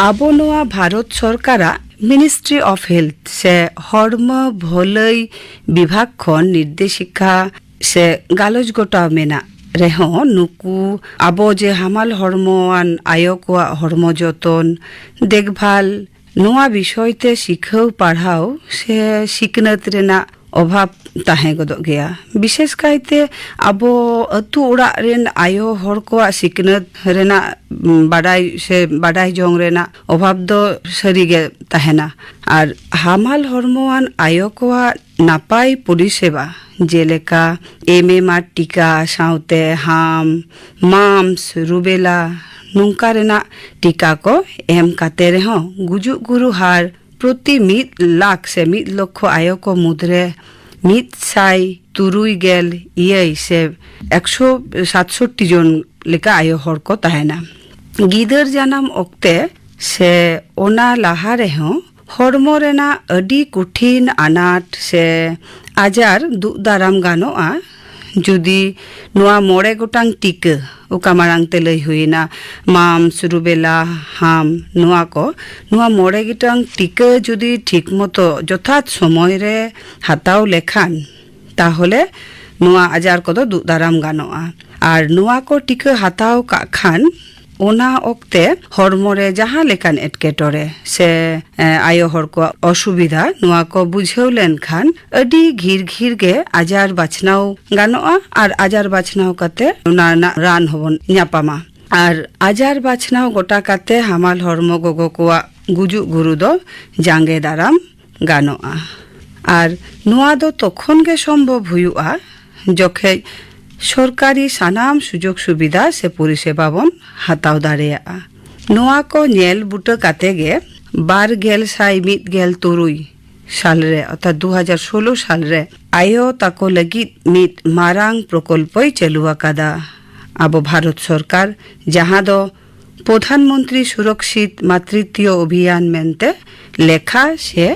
ᱟᱵᱚ ᱱᱚᱣᱟ ᱵᱷᱟᱨᱚᱛ ᱥᱚᱨᱠᱟᱨᱟᱜ ᱢᱤᱱᱤᱥᱴᱨᱤ ᱚᱯᱷ ᱦᱮᱞᱛᱷ ᱥᱮ ᱦᱚᱲᱢᱚ ᱵᱷᱟᱹᱞᱟᱹᱭ ᱵᱤᱵᱷᱟᱜᱽ ᱠᱷᱚᱱ ᱱᱤᱨᱫᱮᱥᱤᱠᱟ ᱥᱮ ᱜᱟᱞᱚᱪ ᱜᱚᱴᱟᱣ ᱢᱮᱱᱟᱜ ᱨᱮᱦᱚᱸ, ᱱᱩᱠᱩ ᱟᱵᱚ ᱡᱮ ᱦᱟᱢᱟᱞ ᱦᱚᱲᱢᱚᱣᱟᱱ ᱟᱭᱳ ᱠᱚᱣᱟᱜ ᱦᱚᱲᱢᱚ ᱡᱚᱛᱚᱱ, ᱫᱮᱠᱷᱵᱷᱟᱞ, ᱱᱚᱣᱟ ᱵᱤᱥᱚᱭ ᱛᱮ ᱥᱤᱠᱷᱟᱹᱣ ᱯᱟᱲᱦᱟᱣ ᱥᱮ ᱥᱤᱠᱷᱱᱟᱹᱛ ᱨᱮᱱᱟᱜ ᱚᱵᱷᱟᱵᱽ ᱛᱟᱦᱮᱸ ᱜᱚᱫᱚᱜ ᱜᱮᱭᱟ᱾ ᱵᱤᱥᱮᱥ ᱠᱟᱭᱛᱮ ᱟᱵᱚ ᱟᱹᱛᱩ ᱚᱲᱟᱜ ᱨᱮᱱ ᱟᱭᱳ ᱦᱚᱲ ᱠᱚᱣᱟᱜ ᱥᱤᱠᱷᱱᱟᱹᱛ ᱨᱮᱱᱟᱜ, ᱩᱢ, ᱵᱟᱰᱟᱭ ᱥᱮ ᱵᱟᱰᱟᱭ ᱡᱚᱝ ᱨᱮᱱᱟᱜ ᱚᱵᱷᱟᱵᱽ ᱫᱚ ᱥᱟᱹᱨᱤ ᱜᱮ ᱛᱟᱦᱮᱱᱟ᱾ ᱟᱨ ᱦᱟᱢᱟᱞ ᱦᱚᱲᱢᱚᱣᱟᱱ ᱟᱭᱳ ᱠᱚᱣᱟᱜ ᱱᱟᱯᱟᱭ ᱯᱚᱨᱤᱥᱮᱵᱟ, ᱡᱮᱞᱮᱠᱟ ᱮᱢ ᱮᱢ ᱟᱨ ᱴᱤᱠᱟ ᱥᱟᱶᱛᱮ ᱦᱟᱢ, ᱢᱟᱢᱥ, ᱨᱩᱵᱮᱞᱟ, ᱱᱚᱝᱠᱟ ᱨᱮᱱᱟᱜ ᱴᱤᱠᱟ ᱠᱚ ᱮᱢ ᱠᱟᱛᱮ ᱨᱮᱦᱚᱸ ᱜᱩᱡᱩᱜ ᱜᱩᱨᱩ ᱦᱟᱨ ᱯᱨᱚᱛᱤ ᱢᱤᱫ ᱞᱟᱠᱷ ᱥᱮ ᱢᱤᱫ ᱞᱚᱠᱷᱚ ᱟᱭᱳ ᱠᱚ ᱢᱩᱫᱽᱨᱮ ᱢᱤᱫ ᱥᱟᱭ ᱛᱩᱨᱩᱭ ᱜᱮᱞ ᱮᱭᱟᱭ ᱥᱮ ᱮᱠᱥᱚ ᱥᱟᱛᱥᱚᱴᱴᱤ ᱡᱚᱱ ᱞᱮᱠᱟ ᱟᱭᱳ ᱦᱚᱲ ᱠᱚ ᱛᱟᱦᱮᱱᱟ᱾ ᱜᱤᱫᱟᱹᱨ ᱡᱟᱱᱟᱢ ᱚᱠᱛᱮ ᱥᱮ ᱚᱱᱟ ᱞᱟᱦᱟ ᱨᱮᱦᱚᱸ ᱦᱚᱲᱢᱚ ᱨᱮᱱᱟᱜ ᱟᱹᱰᱤ ᱠᱚᱴᱷᱤᱱ ᱟᱱᱟᱴ ᱥᱮ ᱟᱡᱟᱨ ᱫᱩᱜ ᱫᱟᱨᱟᱢ ᱜᱟᱱᱚᱜᱼᱟ, ᱡᱩᱫᱤ ᱱᱚᱣᱟ ᱢᱚᱬᱮ ᱜᱚᱴᱟᱝ ᱴᱤᱠᱟᱹ, ᱚᱠᱟ ᱢᱟᱲᱟᱝ ᱛᱮ ᱞᱟᱹᱭ ᱦᱩᱭᱮᱱᱟ, ᱢᱟᱢᱥ, ᱨᱩᱵᱮᱞᱟ, ᱦᱟᱢ, ᱱᱚᱣᱟ ᱠᱚ, ᱱᱚᱣᱟ ᱢᱚᱬᱮ ᱜᱚᱴᱟᱝ ᱴᱤᱠᱟᱹ ᱡᱩᱫᱤ ᱴᱷᱤᱠ ᱢᱚᱛᱚ ᱡᱚᱛᱷᱟᱛ ᱥᱚᱢᱚᱭ ᱨᱮ ᱦᱟᱛᱟᱣ ᱞᱮᱠᱷᱟᱱ, ᱛᱟᱦᱚᱞᱮ ᱱᱚᱣᱟ ᱟᱡᱟᱨ ᱠᱚᱫᱚ ᱫᱩᱜ ᱫᱟᱨᱟᱢ ᱜᱟᱱᱚᱜᱼᱟ᱾ ᱟᱨ ᱱᱚᱣᱟ ᱠᱚ ᱴᱤᱠᱟᱹ ᱦᱟᱛᱟᱣ ᱠᱟᱜ ᱠᱷᱟᱱ, ᱚᱱᱟ ᱚᱠᱛᱮ ᱦᱚᱲᱢᱚ ᱨᱮ ᱡᱟᱦᱟᱸ ᱞᱮᱠᱟᱱ ᱮᱴᱠᱮᱴᱚᱬᱮ ᱥᱮ, ᱮ, ᱟᱭᱳ ᱦᱚᱲ ᱠᱚᱣᱟᱜ ᱚᱥᱩᱵᱤᱫᱷᱟ, ᱱᱚᱣᱟ ᱠᱚ ᱵᱩᱡᱷᱟᱹᱣ ᱞᱮᱱᱠᱷᱟᱱ ᱟᱹᱰᱤ ᱜᱷᱤᱨ ᱜᱷᱤᱨ ᱜᱮ ᱟᱡᱟᱨ ᱵᱟᱪᱷᱱᱟᱣ ᱜᱟᱱᱚᱜᱼᱟ ᱟᱨ ᱟᱡᱟᱨ ᱵᱟᱪᱷᱱᱟᱣ ᱠᱟᱛᱮ ᱚᱱᱟ ᱨᱮᱱᱟᱜ ᱨᱟᱱ ᱦᱚᱸᱵᱚᱱ ᱧᱟᱯᱟᱢᱟ᱾ ᱟᱨ ᱟᱡᱟᱨ ᱵᱟᱪᱷᱱᱟᱣ ᱜᱚᱴᱟ ᱠᱟᱛᱮ ᱦᱟᱢᱟᱞ ᱦᱚᱲᱢᱚ ᱜᱚᱜᱚ ᱠᱚᱣᱟᱜ ᱜᱩᱡᱩᱜ ᱜᱩᱨᱩ ᱫᱚ ᱡᱟᱸᱜᱮ ᱫᱟᱨᱟᱢ ᱜᱟᱱᱚᱜᱼᱟ᱾ ᱟᱨ ᱱᱚᱣᱟ ᱫᱚ ᱛᱚᱠᱷᱚᱱ ᱜᱮ ᱥᱚᱢᱵᱷᱚᱵ ᱦᱩᱭᱩᱜᱼᱟ, ᱡᱚᱠᱷᱮᱡ ᱥᱚᱨᱠᱟᱨᱤ ᱥᱟᱱᱟᱢ ᱥᱩᱡᱳᱜᱽ ᱥᱩᱵᱤᱫᱷᱟ ᱥᱮ ᱯᱚᱨᱤᱥᱮᱵᱟ ᱵᱚᱱ ᱦᱟᱛᱟᱣ ᱫᱟᱲᱮᱭᱟᱜᱼᱟ᱾ ᱱᱚᱣᱟ ᱠᱚ ᱧᱮᱞ ᱵᱩᱴᱟᱹ ᱠᱟᱛᱮ ᱜᱮ ᱵᱟᱨ ᱜᱮᱞ ᱥᱟᱭ ᱢᱤᱫ ᱜᱮᱞ ᱛᱩᱨᱩᱭ ᱥᱟᱞᱨᱮ, ᱚᱨᱛᱷᱟᱛ ᱫᱩ ᱦᱟᱡᱟᱨ ᱥᱳᱞᱳ ᱥᱟᱞᱨᱮ ᱟᱭᱳ ᱛᱟᱠᱚ ᱞᱟᱹᱜᱤᱫ ᱢᱤᱫ ᱢᱟᱨᱟᱝ ᱯᱨᱚᱠᱚᱞᱯᱚᱭ ᱪᱟᱹᱞᱩ ᱟᱠᱟᱫᱟ ᱟᱵᱚ ᱵᱷᱟᱨᱚᱛ ᱥᱚᱨᱠᱟᱨ, ᱡᱟᱦᱟᱸ ᱫᱚ ᱯᱨᱚᱫᱷᱟᱱ ᱢᱚᱱᱛᱨᱤ ᱥᱩᱨᱚᱠᱥᱤᱛ ᱢᱟᱛᱨᱤᱛᱭᱚ ᱚᱵᱷᱤᱭᱟᱱ ᱢᱮᱱᱛᱮ ᱞᱮᱠᱷᱟ ᱥᱮ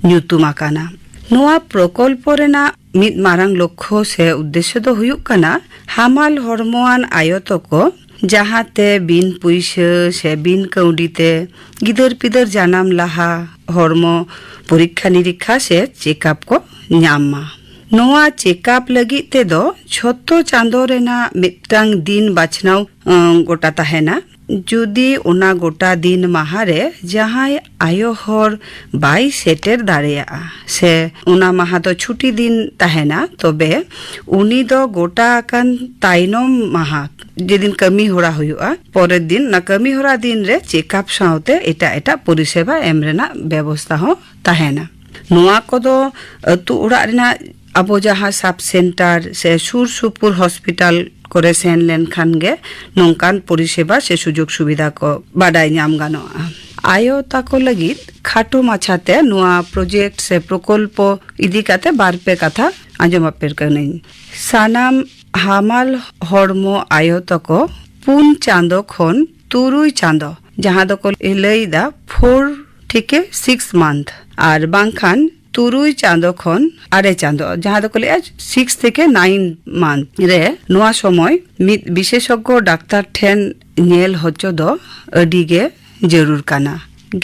ᱧᱩᱛᱩᱢ ᱟᱠᱟᱱᱟ᱾ ᱱᱚᱣᱟ ᱯᱨᱚᱠᱚᱞᱯᱚ ᱨᱮᱱᱟᱜ ᱢᱤᱫ ᱢᱟᱨᱟᱝ ᱞᱚᱠᱠᱷᱚ ᱥᱮ ᱩᱫᱽᱫᱮᱥᱥᱚ ᱫᱚ ᱦᱩᱭᱩᱜ ᱠᱟᱱᱟ ᱦᱟᱢᱟᱞ ᱦᱚᱲᱢᱚᱣᱟᱱ ᱟᱭᱳ ᱛᱟᱠᱚ, ᱡᱟᱦᱟᱸ ᱛᱮ ᱵᱤᱱ ᱯᱩᱭᱥᱟᱹ ᱥᱮ ᱵᱤᱱ ᱠᱟᱹᱣᱰᱤ ᱛᱮ ᱜᱤᱫᱟᱹᱨ ᱯᱤᱫᱟᱹᱨ ᱡᱟᱱᱟᱢ ᱞᱟᱦᱟ ᱦᱚᱲᱢᱚ ᱯᱚᱨᱤᱠᱠᱷᱟ ᱱᱤᱨᱤᱠᱠᱷᱟ ᱥᱮ ᱪᱮᱠᱟᱯ ᱠᱚ ᱧᱟᱢ ᱢᱟ᱾ ᱱᱚᱣᱟ ᱪᱮᱠᱟᱯ ᱞᱟᱹᱜᱤᱫ ᱛᱮᱫᱚ ᱡᱷᱚᱛᱚ ᱪᱟᱸᱫᱚ ᱨᱮᱱᱟᱜ ᱢᱤᱫᱴᱟᱝ ᱫᱤᱱ ᱵᱟᱪᱷᱱᱟᱣ, ᱟᱸ, ᱜᱚᱴᱟ ᱛᱟᱦᱮᱱᱟ᱾ ᱡᱩᱫᱤ ᱚᱱᱟ ᱜᱚᱴᱟ ᱫᱤᱱ ᱢᱟᱦᱟ ᱨᱮ ᱡᱟᱦᱟᱸᱭ ᱟᱭᱳ ᱦᱚᱲ ᱵᱟᱭ ᱥᱮᱴᱮᱨ ᱫᱟᱲᱮᱭᱟᱜᱼᱟ ᱥᱮ ᱚᱱᱟ ᱢᱟᱦᱟ ᱫᱚ ᱪᱷᱩᱴᱤ ᱫᱤᱱ ᱛᱟᱦᱮᱱᱟ, ᱛᱚᱵᱮ ᱩᱱᱤ ᱫᱚ ᱜᱚᱴᱟ ᱟᱠᱟᱱ ᱛᱟᱭᱱᱚᱢ ᱢᱟᱦᱟ, ᱡᱮᱫᱤᱱ ᱠᱟᱹᱢᱤ ᱦᱚᱨᱟ ᱦᱩᱭᱩᱜᱼᱟ, ᱯᱚᱨᱮᱨ ᱫᱤᱱ, ᱚᱱᱟ ᱠᱟᱹᱢᱤ ᱦᱚᱨᱟ ᱫᱤᱱ ᱨᱮ ᱪᱮᱠᱟᱯ ᱥᱟᱶᱛᱮ ᱮᱴᱟᱜ ᱮᱴᱟᱜ ᱯᱚᱨᱤᱥᱮᱵᱟ ᱮᱢ ᱨᱮᱱᱟᱜ ᱵᱮᱵᱚᱥᱛᱷᱟ ᱦᱚᱸ ᱛᱟᱦᱮᱱᱟ᱾ ᱱᱚᱣᱟ ᱠᱚᱫᱚ ᱟᱹᱛᱩ ᱚᱲᱟᱜ ᱨᱮᱱᱟᱜ ᱟᱵᱚ ᱡᱟᱦᱟᱸ ᱥᱟᱵ ᱥᱮᱱᱴᱟᱨ ᱥᱮ ᱥᱩᱨ ᱥᱩᱯᱩᱨ ᱦᱚᱥᱯᱤᱴᱟᱞ ᱠᱚᱨᱮ ᱥᱮᱱ ᱞᱮᱱᱠᱷᱟᱱ ᱜᱮ ᱱᱚᱝᱠᱟᱱ ᱯᱚᱨᱤᱥᱮᱵᱟ ᱥᱮ ᱥᱩᱡᱳᱜᱽ ᱥᱩᱵᱤᱫᱷᱟ ᱠᱚ ᱵᱟᱰᱟᱭ ᱧᱟᱢ ᱜᱟᱱᱚᱜᱼᱟ᱾ ᱟᱭᱳ ᱛᱟᱠᱚ ᱞᱟᱹᱜᱤᱫ ᱠᱷᱟᱴᱚ ᱢᱟᱪᱷᱟᱛᱮ ᱱᱚᱣᱟ ᱯᱨᱚᱡᱮᱠᱴ ᱥᱮ ᱯᱨᱚᱠᱚᱞᱯᱚ ᱤᱫᱤ ᱠᱟᱛᱮ ᱵᱟᱨ ᱯᱮ ᱠᱟᱛᱷᱟ ᱟᱸᱡᱚᱢ ᱟᱯᱮ ᱠᱟᱹᱱᱟᱹᱧ᱾ ᱥᱟᱱᱟᱢ ᱦᱟᱢᱟᱞ ᱦᱚᱲᱢᱚ ᱟᱭᱳ ᱛᱟᱠᱚ ᱯᱩᱱ ᱪᱟᱸᱫᱚ ᱠᱷᱚᱱ ᱛᱩᱨᱩᱭ ᱪᱟᱸᱫᱚ, ᱡᱟᱦᱟᱸ ᱫᱚᱠᱚ ᱞᱟᱹᱭ ᱮᱫᱟ ᱯᱷᱳᱨ ᱛᱷᱮᱠᱮ ᱥᱤᱠᱥ ᱢᱟᱱᱛᱷ, ᱟᱨ ᱵᱟᱝᱠᱷᱟᱱ ᱛᱩᱨᱩᱭ ᱪᱟᱸᱫᱚ ᱠᱷᱚᱱ ᱟᱨᱮ ᱪᱟᱸᱫᱚ, ᱡᱟᱦᱟᱸ ᱫᱚᱠᱚ ᱞᱟᱹᱭᱟ ᱥᱤᱠᱥ ᱛᱷᱮᱠᱮ ᱱᱟᱭᱤᱱ ᱢᱟᱱᱛᱷ ᱨᱮ ᱱᱚᱣᱟ ᱥᱚᱢᱚᱭ ᱢᱤᱫ ᱵᱤᱥᱮᱥᱚᱜᱽᱜᱚ ᱰᱟᱠᱛᱟᱨ ᱴᱷᱮᱱ ᱧᱮᱞ ᱦᱚᱪᱚ ᱫᱚ ᱟᱹᱰᱤ ᱜᱮ ᱡᱟᱹᱨᱩᱲ ᱠᱟᱱᱟ᱾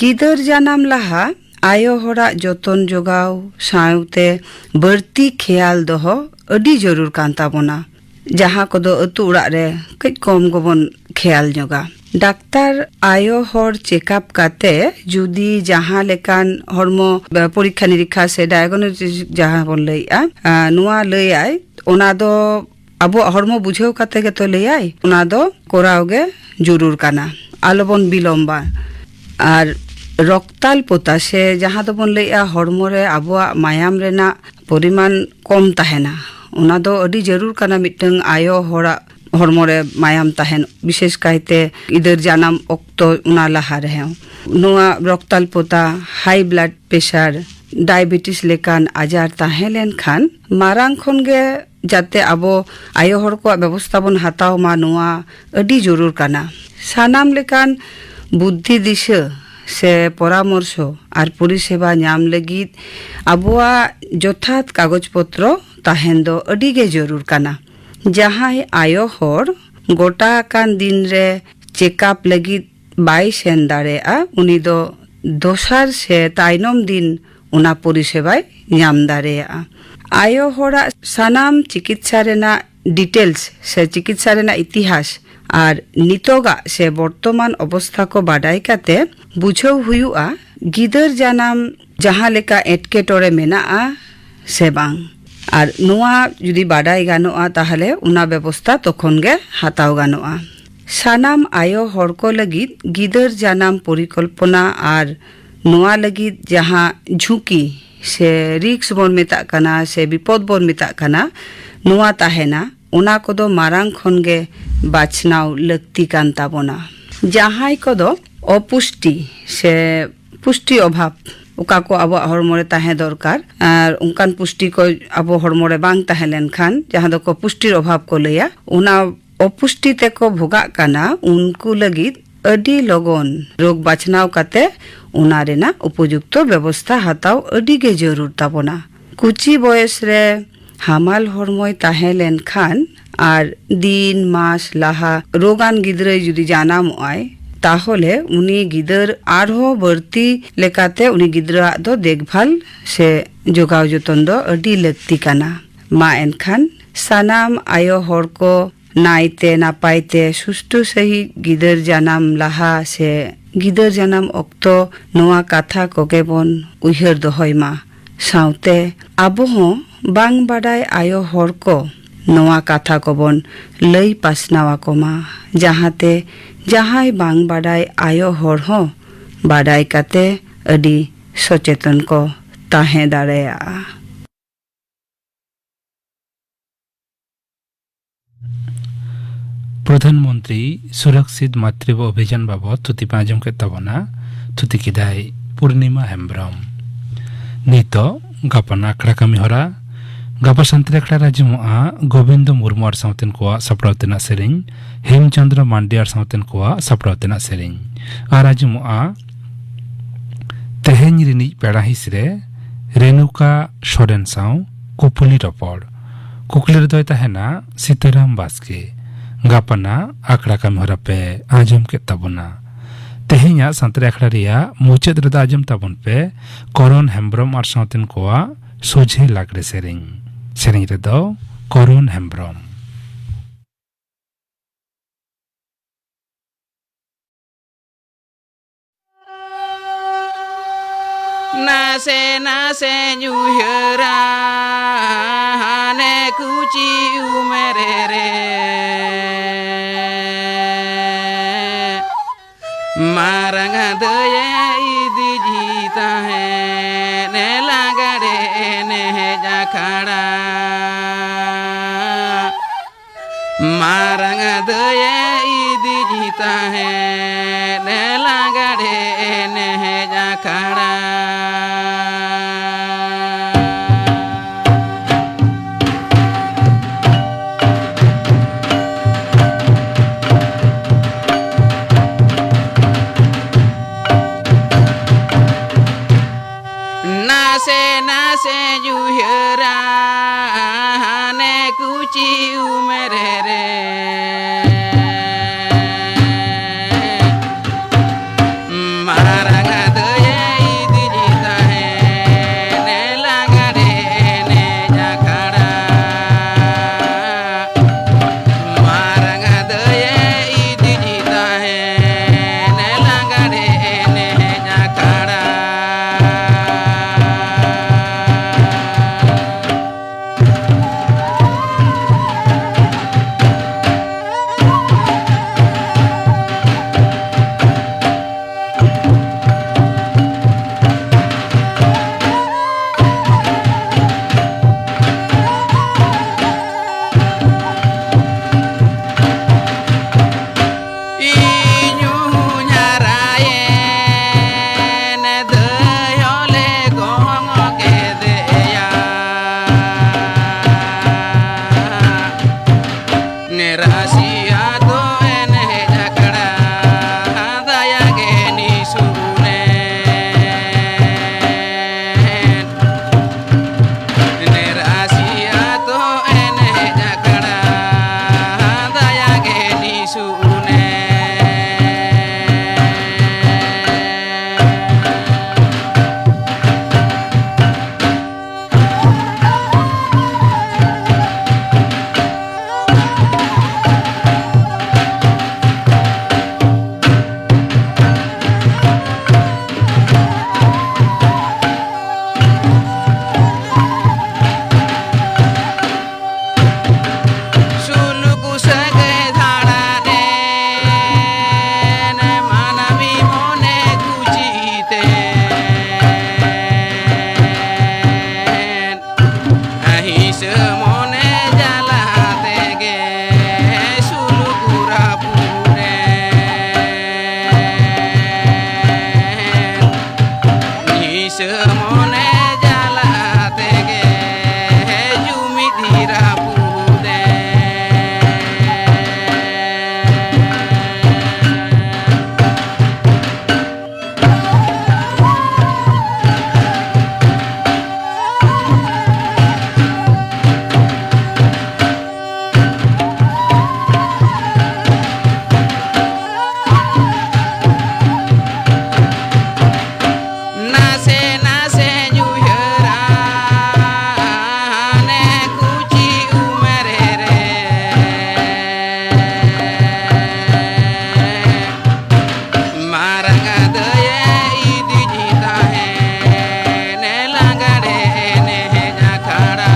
ᱜᱤᱫᱟᱹᱨ ᱡᱟᱱᱟᱢ ᱞᱟᱦᱟ ᱟᱭᱳ ᱦᱚᱲᱟᱜ ᱡᱚᱛᱚᱱ ᱡᱚᱜᱟᱣ ᱥᱟᱶᱛᱮ ᱵᱟᱹᱲᱛᱤ ᱠᱷᱮᱭᱟᱞ ᱫᱚᱦᱚ ᱟᱹᱰᱤ ᱡᱟᱹᱨᱩᱲ ᱠᱟᱱ ᱛᱟᱵᱚᱱᱟ, ᱡᱟᱦᱟᱸ ᱠᱚᱫᱚ ᱟᱹᱛᱩ ᱚᱲᱟᱜ ᱨᱮ ᱠᱟᱹᱡ ᱠᱚᱢ ᱜᱮᱵᱚᱱ ᱠᱷᱮᱭᱟᱞ ᱧᱚᱜᱟ᱾ ᱰᱟᱠᱛᱟᱨ ᱟᱭᱳ ᱦᱚᱲ ᱪᱮᱠᱟᱯ ᱠᱟᱛᱮ ᱡᱩᱫᱤ ᱡᱟᱦᱟᱸ ᱞᱮᱠᱟᱱ ᱦᱚᱲᱢᱚ ᱯᱚᱨᱤᱠᱠᱷᱟ ᱱᱤᱨᱤᱠᱠᱷᱟ ᱥᱮ ᱰᱟᱭᱜᱱᱳᱥᱤᱥ ᱡᱟᱦᱟᱸ ᱵᱚᱱ ᱞᱟᱹᱭᱮᱜᱼᱟ, ᱟᱸ, ᱱᱚᱣᱟ ᱞᱟᱹᱭᱟᱭ, ᱚᱱᱟ ᱫᱚ ᱟᱵᱚᱣᱟᱜ ᱦᱚᱲᱢᱚ ᱵᱩᱡᱷᱟᱹᱣ ᱠᱟᱛᱮ ᱜᱮᱛᱚ ᱞᱟᱹᱭᱟᱭ, ᱚᱱᱟ ᱫᱚ ᱠᱚᱨᱟᱣ ᱜᱮ ᱡᱟᱹᱨᱩᱲ ᱠᱟᱱᱟ, ᱟᱞᱚᱵᱚᱱ ᱵᱤᱞᱚᱢᱵᱟ᱾ ᱟᱨ ᱨᱚᱠᱛᱟᱞᱯᱚᱛᱟ ᱥᱮ ᱡᱟᱦᱟᱸ ᱫᱚᱵᱚᱱ ᱞᱟᱹᱭᱮᱜᱼᱟ ᱦᱚᱲᱢᱚ ᱨᱮ ᱟᱵᱚᱣᱟᱜ ᱢᱟᱭᱟᱢ ᱨᱮᱱᱟᱜ ᱯᱚᱨᱤᱢᱟᱱ ᱠᱚᱢ ᱛᱟᱦᱮᱱᱟ, ᱚᱱᱟ ᱫᱚ ᱟᱹᱰᱤ ᱡᱟᱹᱨᱩᱲ ᱠᱟᱱᱟ ᱢᱤᱫᱴᱟᱝ ᱟᱭᱳ ᱦᱚᱲᱟᱜ ᱦᱚᱲᱢᱚ ᱨᱮ ᱢᱟᱭᱟᱢ ᱛᱟᱦᱮᱱ, ᱵᱤᱥᱮᱥ ᱠᱟᱭᱛᱮ ᱜᱤᱫᱟᱹᱨ ᱡᱟᱱᱟᱢ ᱚᱠᱛᱚ ᱚᱱᱟ ᱞᱟᱦᱟ ᱨᱮᱦᱚᱸ᱾ ᱱᱚᱣᱟ ᱨᱚᱠᱛᱟᱞᱯᱚᱛᱟ, ᱦᱟᱭ ᱵᱞᱟᱰ ᱯᱨᱮᱥᱟᱨ, ᱰᱟᱭᱟᱵᱮᱴᱤᱥ ᱞᱮᱠᱟᱱ ᱟᱡᱟᱨ ᱛᱟᱦᱮᱸ ᱞᱮᱱᱠᱷᱟᱱ ᱢᱟᱨᱟᱝ ᱠᱷᱚᱱ ᱜᱮ ᱡᱟᱛᱮ ᱟᱵᱚ ᱟᱭᱳ ᱦᱚᱲ ᱠᱚᱣᱟᱜ ᱵᱮᱵᱚᱥᱛᱷᱟ ᱵᱚᱱ ᱦᱟᱛᱟᱣ ᱢᱟ, ᱱᱚᱣᱟ ᱟᱹᱰᱤ ᱡᱚᱨᱩᱨ ᱠᱟᱱᱟ᱾ ᱥᱟᱱᱟᱢ ᱞᱮᱠᱟᱱ ᱵᱩᱫᱽᱫᱷᱤ ᱫᱤᱥᱟᱹ ᱥᱮ ᱯᱚᱨᱟᱢᱚᱨᱥᱚ ᱟᱨ ᱯᱚᱨᱤᱥᱮᱵᱟ ᱧᱟᱢ ᱞᱟᱹᱜᱤᱫ ᱟᱵᱚᱣᱟᱜ ᱡᱚᱛᱷᱟᱛ ᱠᱟᱜᱚᱡᱽ ᱯᱚᱛᱨᱚ ᱛᱟᱦᱮᱱ ᱫᱚ ᱟᱹᱰᱤ ᱜᱮ ᱡᱚᱨᱩᱨ ᱠᱟᱱᱟ᱾ ᱡᱟᱦᱟᱸᱭ ᱟᱭᱳ ᱦᱚᱲ ᱜᱚᱴᱟ ᱟᱠᱟᱱ ᱫᱤᱱ ᱨᱮ ᱪᱮᱠᱟᱯ ᱞᱟᱹᱜᱤᱫ ᱵᱟᱭ ᱥᱮᱱ ᱫᱟᱲᱮᱭᱟᱜᱼᱟ, ᱩᱱᱤ ᱫᱚ ᱫᱚᱥᱟᱨ ᱥᱮ ᱛᱟᱭᱱᱚᱢ ᱫᱤᱱ ᱚᱱᱟ ᱯᱚᱨᱤᱥᱮᱵᱟᱭ ᱧᱟᱢ ᱫᱟᱲᱮᱭᱟᱜᱼᱟ᱾ ᱟᱭᱳ ᱦᱚᱲᱟᱜ ᱥᱟᱱᱟᱢ ᱪᱤᱠᱤᱛᱥᱟ ᱨᱮᱱᱟᱜ ᱰᱤᱴᱮᱞᱥ ᱥᱮ ᱪᱤᱠᱤᱛᱥᱟ ᱨᱮᱱᱟᱜ ᱤᱛᱤᱦᱟᱥ ᱟᱨ ᱱᱤᱛᱚᱜᱟᱜ ᱥᱮ ᱵᱚᱨᱛᱚᱢᱟᱱ ᱚᱵᱚᱥᱛᱷᱟ ᱠᱚ ᱵᱟᱰᱟᱭ ᱠᱟᱛᱮ ᱵᱩᱡᱷᱟᱹᱣ ᱦᱩᱭᱩᱜᱼᱟ, ᱜᱤᱫᱟᱹᱨ ᱡᱟᱱᱟᱢ ᱡᱟᱦᱟᱸ ᱞᱮᱠᱟ ᱮᱴᱠᱮᱴᱚᱬᱮ ᱢᱮᱱᱟᱜᱼᱟ ᱥᱮ ᱵᱟᱝ᱾ ᱟᱨ ᱱᱚᱣᱟ ᱡᱩᱫᱤ ᱵᱟᱰᱟᱭ ᱜᱟᱱᱚᱜᱼᱟ, ᱛᱟᱦᱚᱞᱮ ᱚᱱᱟ ᱵᱮᱵᱚᱥᱛᱟ ᱛᱚᱠᱷᱚᱱ ᱜᱮ ᱦᱟᱛᱟᱣ ᱜᱟᱱᱚᱜᱼᱟ᱾ ᱥᱟᱱᱟᱢ ᱟᱭᱳ ᱦᱚᱲ ᱠᱚ ᱞᱟᱹᱜᱤᱫ ᱜᱤᱫᱟᱹᱨ ᱡᱟᱱᱟᱢ ᱯᱚᱨᱤᱠᱚᱞᱯᱚᱱᱟ ᱟᱨ ᱱᱚᱣᱟ ᱞᱟᱹᱜᱤᱫ ᱡᱟᱦᱟᱸ ᱡᱷᱩᱸᱠᱤ ᱥᱮ ᱨᱤᱠᱥ ᱵᱚᱱ ᱢᱮᱛᱟᱜ ᱠᱟᱱᱟ ᱥᱮ ᱵᱤᱯᱚᱫ ᱵᱚᱱ ᱢᱮᱛᱟᱜ ᱠᱟᱱᱟ, ᱱᱚᱣᱟ ᱛᱟᱦᱮᱱᱟ, ᱚᱱᱟ ᱠᱚᱫᱚ ᱢᱟᱨᱟᱝ ᱠᱷᱚᱱ ᱜᱮ ᱵᱟᱪᱷᱱᱟᱣ ᱞᱟᱹᱠᱛᱤ ᱠᱟᱱ ᱛᱟᱵᱚᱱᱟ᱾ ᱡᱟᱦᱟᱸᱭ ᱠᱚᱫᱚ ᱚᱯᱩᱥᱴᱤ ᱥᱮ ᱯᱩᱥᱴᱤ ᱚᱵᱷᱟᱵᱽ, ᱚᱠᱟ ᱠᱚ ᱟᱵᱚᱣᱟᱜ ᱦᱚᱲᱢᱚ ᱨᱮ ᱛᱟᱦᱮᱸ ᱫᱚᱨᱠᱟᱨ, ᱟᱨ ᱚᱱᱠᱟᱱ ᱯᱩᱥᱴᱤ ᱠᱚ ᱟᱵᱚ ᱦᱚᱲᱢᱚ ᱨᱮ ᱵᱟᱝ ᱛᱟᱦᱮᱸ ᱞᱮᱱᱠᱷᱟᱱ, ᱡᱟᱦᱟᱸ ᱫᱚᱠᱚ ᱯᱩᱥᱴᱤᱨ ᱚᱵᱷᱟᱵᱽ ᱠᱚ ᱞᱟᱹᱭᱟ, ᱚᱱᱟ ᱚᱯᱩᱥᱴᱤ ᱛᱮᱠᱚ ᱵᱷᱳᱜᱟᱜ ᱠᱟᱱᱟ, ᱩᱱᱠᱩ ᱞᱟᱹᱜᱤᱫ ᱟᱹᱰᱤ ᱞᱚᱜᱚᱱ ᱨᱳᱜᱽ ᱵᱟᱪᱷᱱᱟᱣ ᱠᱟᱛᱮ ᱚᱱᱟ ᱨᱮᱱᱟᱜ ᱩᱯᱚᱡᱩᱠᱛᱚ ᱵᱮᱵᱚᱥᱛᱷᱟ ᱦᱟᱛᱟᱣ ᱟᱹᱰᱤ ᱜᱮ ᱡᱟᱹᱨᱩᱲ ᱛᱟᱵᱚᱱᱟ᱾ ᱠᱩᱪᱤ ᱵᱚᱭᱮᱥ ᱨᱮ ᱦᱟᱢᱟᱞ ᱦᱚᱲᱢᱚᱭ ᱛᱟᱦᱮᱸ ᱞᱮᱱᱠᱷᱟᱱ ᱟᱨ ᱫᱤᱱ ᱢᱟᱥ ᱞᱟᱦᱟ ᱨᱳᱜᱟᱱ ᱜᱤᱫᱽᱨᱟᱹᱭ ᱡᱩᱫᱤ ᱡᱟᱱᱟᱢᱚᱜ ᱟᱭ, ᱛᱟᱦᱚᱞᱮ ᱩᱱᱤ ᱜᱤᱫᱟᱹᱨ ᱟᱨᱦᱚᱸ ᱵᱟᱹᱲᱛᱤ ᱞᱮᱠᱟᱛᱮ ᱩᱱᱤ ᱜᱤᱫᱽᱨᱟᱹᱣᱟᱜ ᱫᱚ ᱫᱮᱠᱷᱵᱷᱟᱞ ᱥᱮ ᱡᱚᱜᱟᱣ ᱡᱚᱛᱚᱱ ᱫᱚ ᱟᱹᱰᱤ ᱞᱟᱹᱠᱛᱤ ᱠᱟᱱᱟ᱾ ᱢᱟ ᱮᱱᱠᱷᱟᱱ ᱥᱟᱱᱟᱢ ᱟᱭᱳ ᱦᱚᱲ ᱠᱚ ᱱᱟᱭᱛᱮ ᱱᱟᱯᱟᱭ ᱛᱮ ᱥᱩᱥᱴᱷᱩ ᱥᱟᱺᱦᱤᱡ ᱜᱤᱫᱟᱹᱨ ᱡᱟᱱᱟᱢ ᱞᱟᱦᱟ ᱥᱮ ᱜᱤᱫᱟᱹᱨ ᱡᱟᱱᱟᱢ ᱚᱠᱛᱚ ᱱᱚᱣᱟ ᱠᱟᱛᱷᱟ ᱠᱚᱜᱮ ᱵᱚᱱ ᱩᱭᱦᱟᱹᱨ ᱫᱚᱦᱚᱭ ᱢᱟ᱾ ᱥᱟᱶᱛᱮ ᱟᱵᱚ ᱦᱚᱸ ᱵᱟᱝ ᱵᱟᱰᱟᱭ ᱟᱭᱳ ᱦᱚᱲ ᱠᱚ ᱱᱚᱣᱟ ᱠᱟᱛᱷᱟ ᱠᱚᱵᱚᱱ ᱞᱟᱹᱭ ᱯᱟᱥᱱᱟᱣ ᱟᱠᱚ ᱢᱟ, ᱡᱟᱦᱟᱸᱛᱮ ᱡᱟᱦᱟᱸᱭ ᱵᱟᱝ ᱵᱟᱰᱟᱭ ᱟᱭᱳ ᱦᱚᱲ ᱦᱚᱸ ᱵᱟᱰᱟᱭ ᱠᱟᱛᱮ ᱟᱹᱰᱤ ᱥᱚᱪᱮᱛᱚᱱ ᱠᱚ ᱛᱟᱦᱮᱸ ᱫᱟᱲᱮᱭᱟᱜᱼᱟ᱾ ᱯᱨᱚᱫᱷᱟᱱ ᱢᱚᱱᱛᱨᱤ ᱥᱩᱨᱚᱠᱥᱤᱛ ᱢᱟᱛᱨᱤᱵᱷ ᱚᱵᱷᱤᱡᱟᱱ ᱵᱟᱵᱚᱛ ᱛᱷᱩᱛᱤ ᱯᱮ ᱟᱸᱡᱚᱢ ᱠᱮᱫ ᱛᱟᱵᱚᱱᱟ᱾ ᱛᱷᱩᱛᱤ ᱠᱮᱫᱟᱭ ᱯᱩᱨᱱᱤᱢᱟ ᱦᱮᱢᱵᱨᱚᱢ᱾ ᱱᱤᱛᱚᱜ ᱜᱟᱯᱟᱱ ᱟᱠᱷᱲᱟ ᱠᱟᱹᱢᱤ ᱦᱚᱨᱟ᱾ ᱜᱟᱯᱟ ᱥᱟᱱᱛᱟᱲᱤ ᱟᱠᱷᱲᱟ ᱨᱮ ᱟᱸᱡᱚᱢᱚᱜᱼᱟ ᱜᱳᱵᱤᱱᱫᱚ ᱢᱩᱨᱢᱩ ᱟᱨ ᱥᱟᱶᱛᱮᱱ ᱠᱚᱣᱟᱜ ᱥᱟᱯᱲᱟᱣ ᱛᱮᱱᱟᱜ ᱥᱮᱨᱮᱧ, ᱦᱮᱢᱪᱚᱸᱫᱽᱨᱚ ᱢᱟᱱᱰᱤ ᱟᱨ ᱥᱟᱶᱛᱮᱱ ᱠᱚᱣᱟᱜ ᱥᱟᱯᱲᱟᱣ ᱛᱮᱱᱟᱜ ᱥᱮᱨᱮᱧ᱾ ᱟᱨ ᱟᱸᱡᱚᱢᱚᱜᱼᱟ ᱛᱮᱦᱮᱧ ᱨᱤᱱᱤᱡ ᱯᱮᱲᱟ ᱦᱤᱸᱥ ᱨᱮ ᱨᱮᱱᱩᱠᱟ ᱥᱚᱨᱮᱱ ᱥᱟᱶ ᱠᱩᱯᱩᱞᱤ ᱨᱚᱯᱚᱲ᱾ ᱠᱩᱠᱞᱤ ᱨᱮᱫᱚᱭ ᱛᱟᱦᱮᱱᱟ ᱥᱤᱛᱟᱹᱨᱟᱢ ᱵᱟᱥᱠᱮ᱾ ᱜᱟᱯᱟᱱᱟᱜ ᱟᱠᱷᱲᱟ ᱠᱟᱹᱢᱤ ᱦᱚᱨᱟ ᱯᱮ ᱟᱸᱡᱚᱢ ᱠᱮᱫ ᱛᱟᱵᱚᱱᱟ᱾ ᱛᱮᱦᱮᱧᱟᱜ ᱥᱟᱱᱛᱟᱲᱤ ᱟᱠᱷᱲᱟ ᱨᱮᱭᱟᱜ ᱢᱩᱪᱟᱹᱫ ᱨᱮᱫᱚ ᱟᱸᱡᱚᱢ ᱛᱟᱵᱚᱱ ᱯᱮ ᱠᱚᱨᱚᱱ ᱦᱮᱢᱵᱽᱨᱚᱢ ᱟᱨ ᱥᱟᱶᱛᱮᱱ ᱠᱚᱣᱟᱜ ᱥᱚᱡᱷᱮ ᱞᱟᱜᱽᱲᱮ ᱥᱮᱨᱮᱧ᱾ ᱥᱮᱨᱮᱧ ᱨᱮᱫᱚ ᱠᱚᱨᱚᱱ ᱦᱮᱢᱵᱽᱨᱚᱢ᱾ ᱱᱟᱥᱮ ᱱᱟᱥᱮᱧ ᱩᱭᱦᱟᱹᱨᱟ ᱦᱟᱱᱮ ᱠᱩᱪᱤ ᱩᱢᱮᱨ ᱨᱮ, ᱢᱟᱨᱟᱝ ᱫᱟᱹᱭᱮ ᱤᱫᱤᱡᱤ ᱛᱟᱦᱮᱸᱫ ᱞᱟᱜᱽᱲᱮ ᱮᱱᱮᱡ ᱟᱠᱷᱲᱟ᱾ ᱢᱟᱨᱟᱝ ᱫᱟᱹᱭᱮ ᱤᱫᱤᱡᱤ ᱛᱟᱦᱮᱸᱫ ᱞᱟᱜᱽᱲᱮ ᱮᱱᱮᱡ ᱟᱠᱷᱲᱟ᱾ ᱱᱟᱥᱮ ᱱᱟᱥᱮ ᱩᱭᱦᱟᱹᱨᱟ ᱦᱟᱱᱮ ᱠᱩᱪᱤ ᱩᱢᱮᱨ ᱨᱮ, ᱢᱟᱨᱟᱝ ᱫᱟᱹᱭᱮ ᱤᱫᱤᱡᱤ ᱛᱟᱦᱮᱸᱫ ᱞᱟᱜᱽᱲᱮ ᱮᱱᱮᱡ ᱟᱠᱷᱲᱟ᱾ ᱢᱟᱨᱟᱝ ᱫᱟᱹᱭᱮ ᱤᱫᱤᱡᱤ ᱛᱟᱦᱮᱸᱫ ᱞᱟᱜᱽᱲᱮ ᱮᱱᱮᱡ ᱟᱠᱷᱲᱟ᱾ ᱢᱚᱱᱮ ᱡᱟᱞᱟ ᱛᱮᱜᱮ ᱡᱩᱢᱤᱫ ᱨᱟᱹᱯᱩᱫᱮ᱾ ᱱᱟᱥᱮ ᱱᱟᱥᱮᱧ ᱩᱭᱦᱟᱹᱨᱟ ᱦᱟᱱᱮ ᱠᱩᱪᱤ ᱩᱢᱮᱨ ᱨᱮ᱾ ᱢᱟᱨᱟᱝ ᱫᱟᱹᱭᱮ ᱤᱫᱤᱧ ᱛᱟᱦᱮᱸ ᱞᱟᱜᱟᱲᱮ ᱮᱱᱮᱡ ᱟᱠᱷᱲᱟ᱾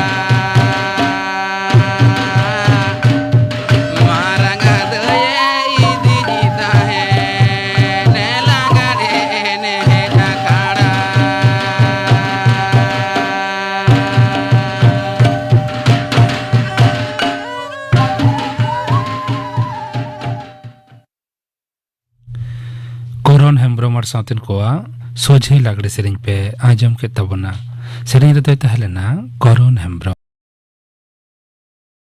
ᱢᱟᱨᱟᱝ ᱫᱟᱹᱭᱮ ᱤᱫᱤᱧ ᱛᱟᱦᱮᱸ ᱞᱟᱜᱟᱲᱮ ᱮᱱᱮᱡ ᱟᱠᱷᱲᱟ᱾ ᱠᱚᱨᱚᱱ ᱦᱮᱢᱵᱽᱨᱚᱢ ᱟᱨ ᱥᱟᱶᱛᱮᱱ ᱠᱚᱣᱟᱜ ᱥᱚᱡᱷᱮ ᱞᱟᱜᱽᱲᱮ ᱥᱮᱨᱮᱧ ᱯᱮ ᱟᱸᱡᱚᱢ ᱠᱮᱫ ᱛᱟᱵᱚᱱᱟ᱾ ᱥᱮᱨᱮᱧ ᱨᱮᱫᱚᱭ ᱛᱟᱦᱮᱸ ᱞᱮᱱᱟ ᱠᱚᱨᱚᱱ ᱦᱮᱢᱵᱽᱨᱚᱢ᱾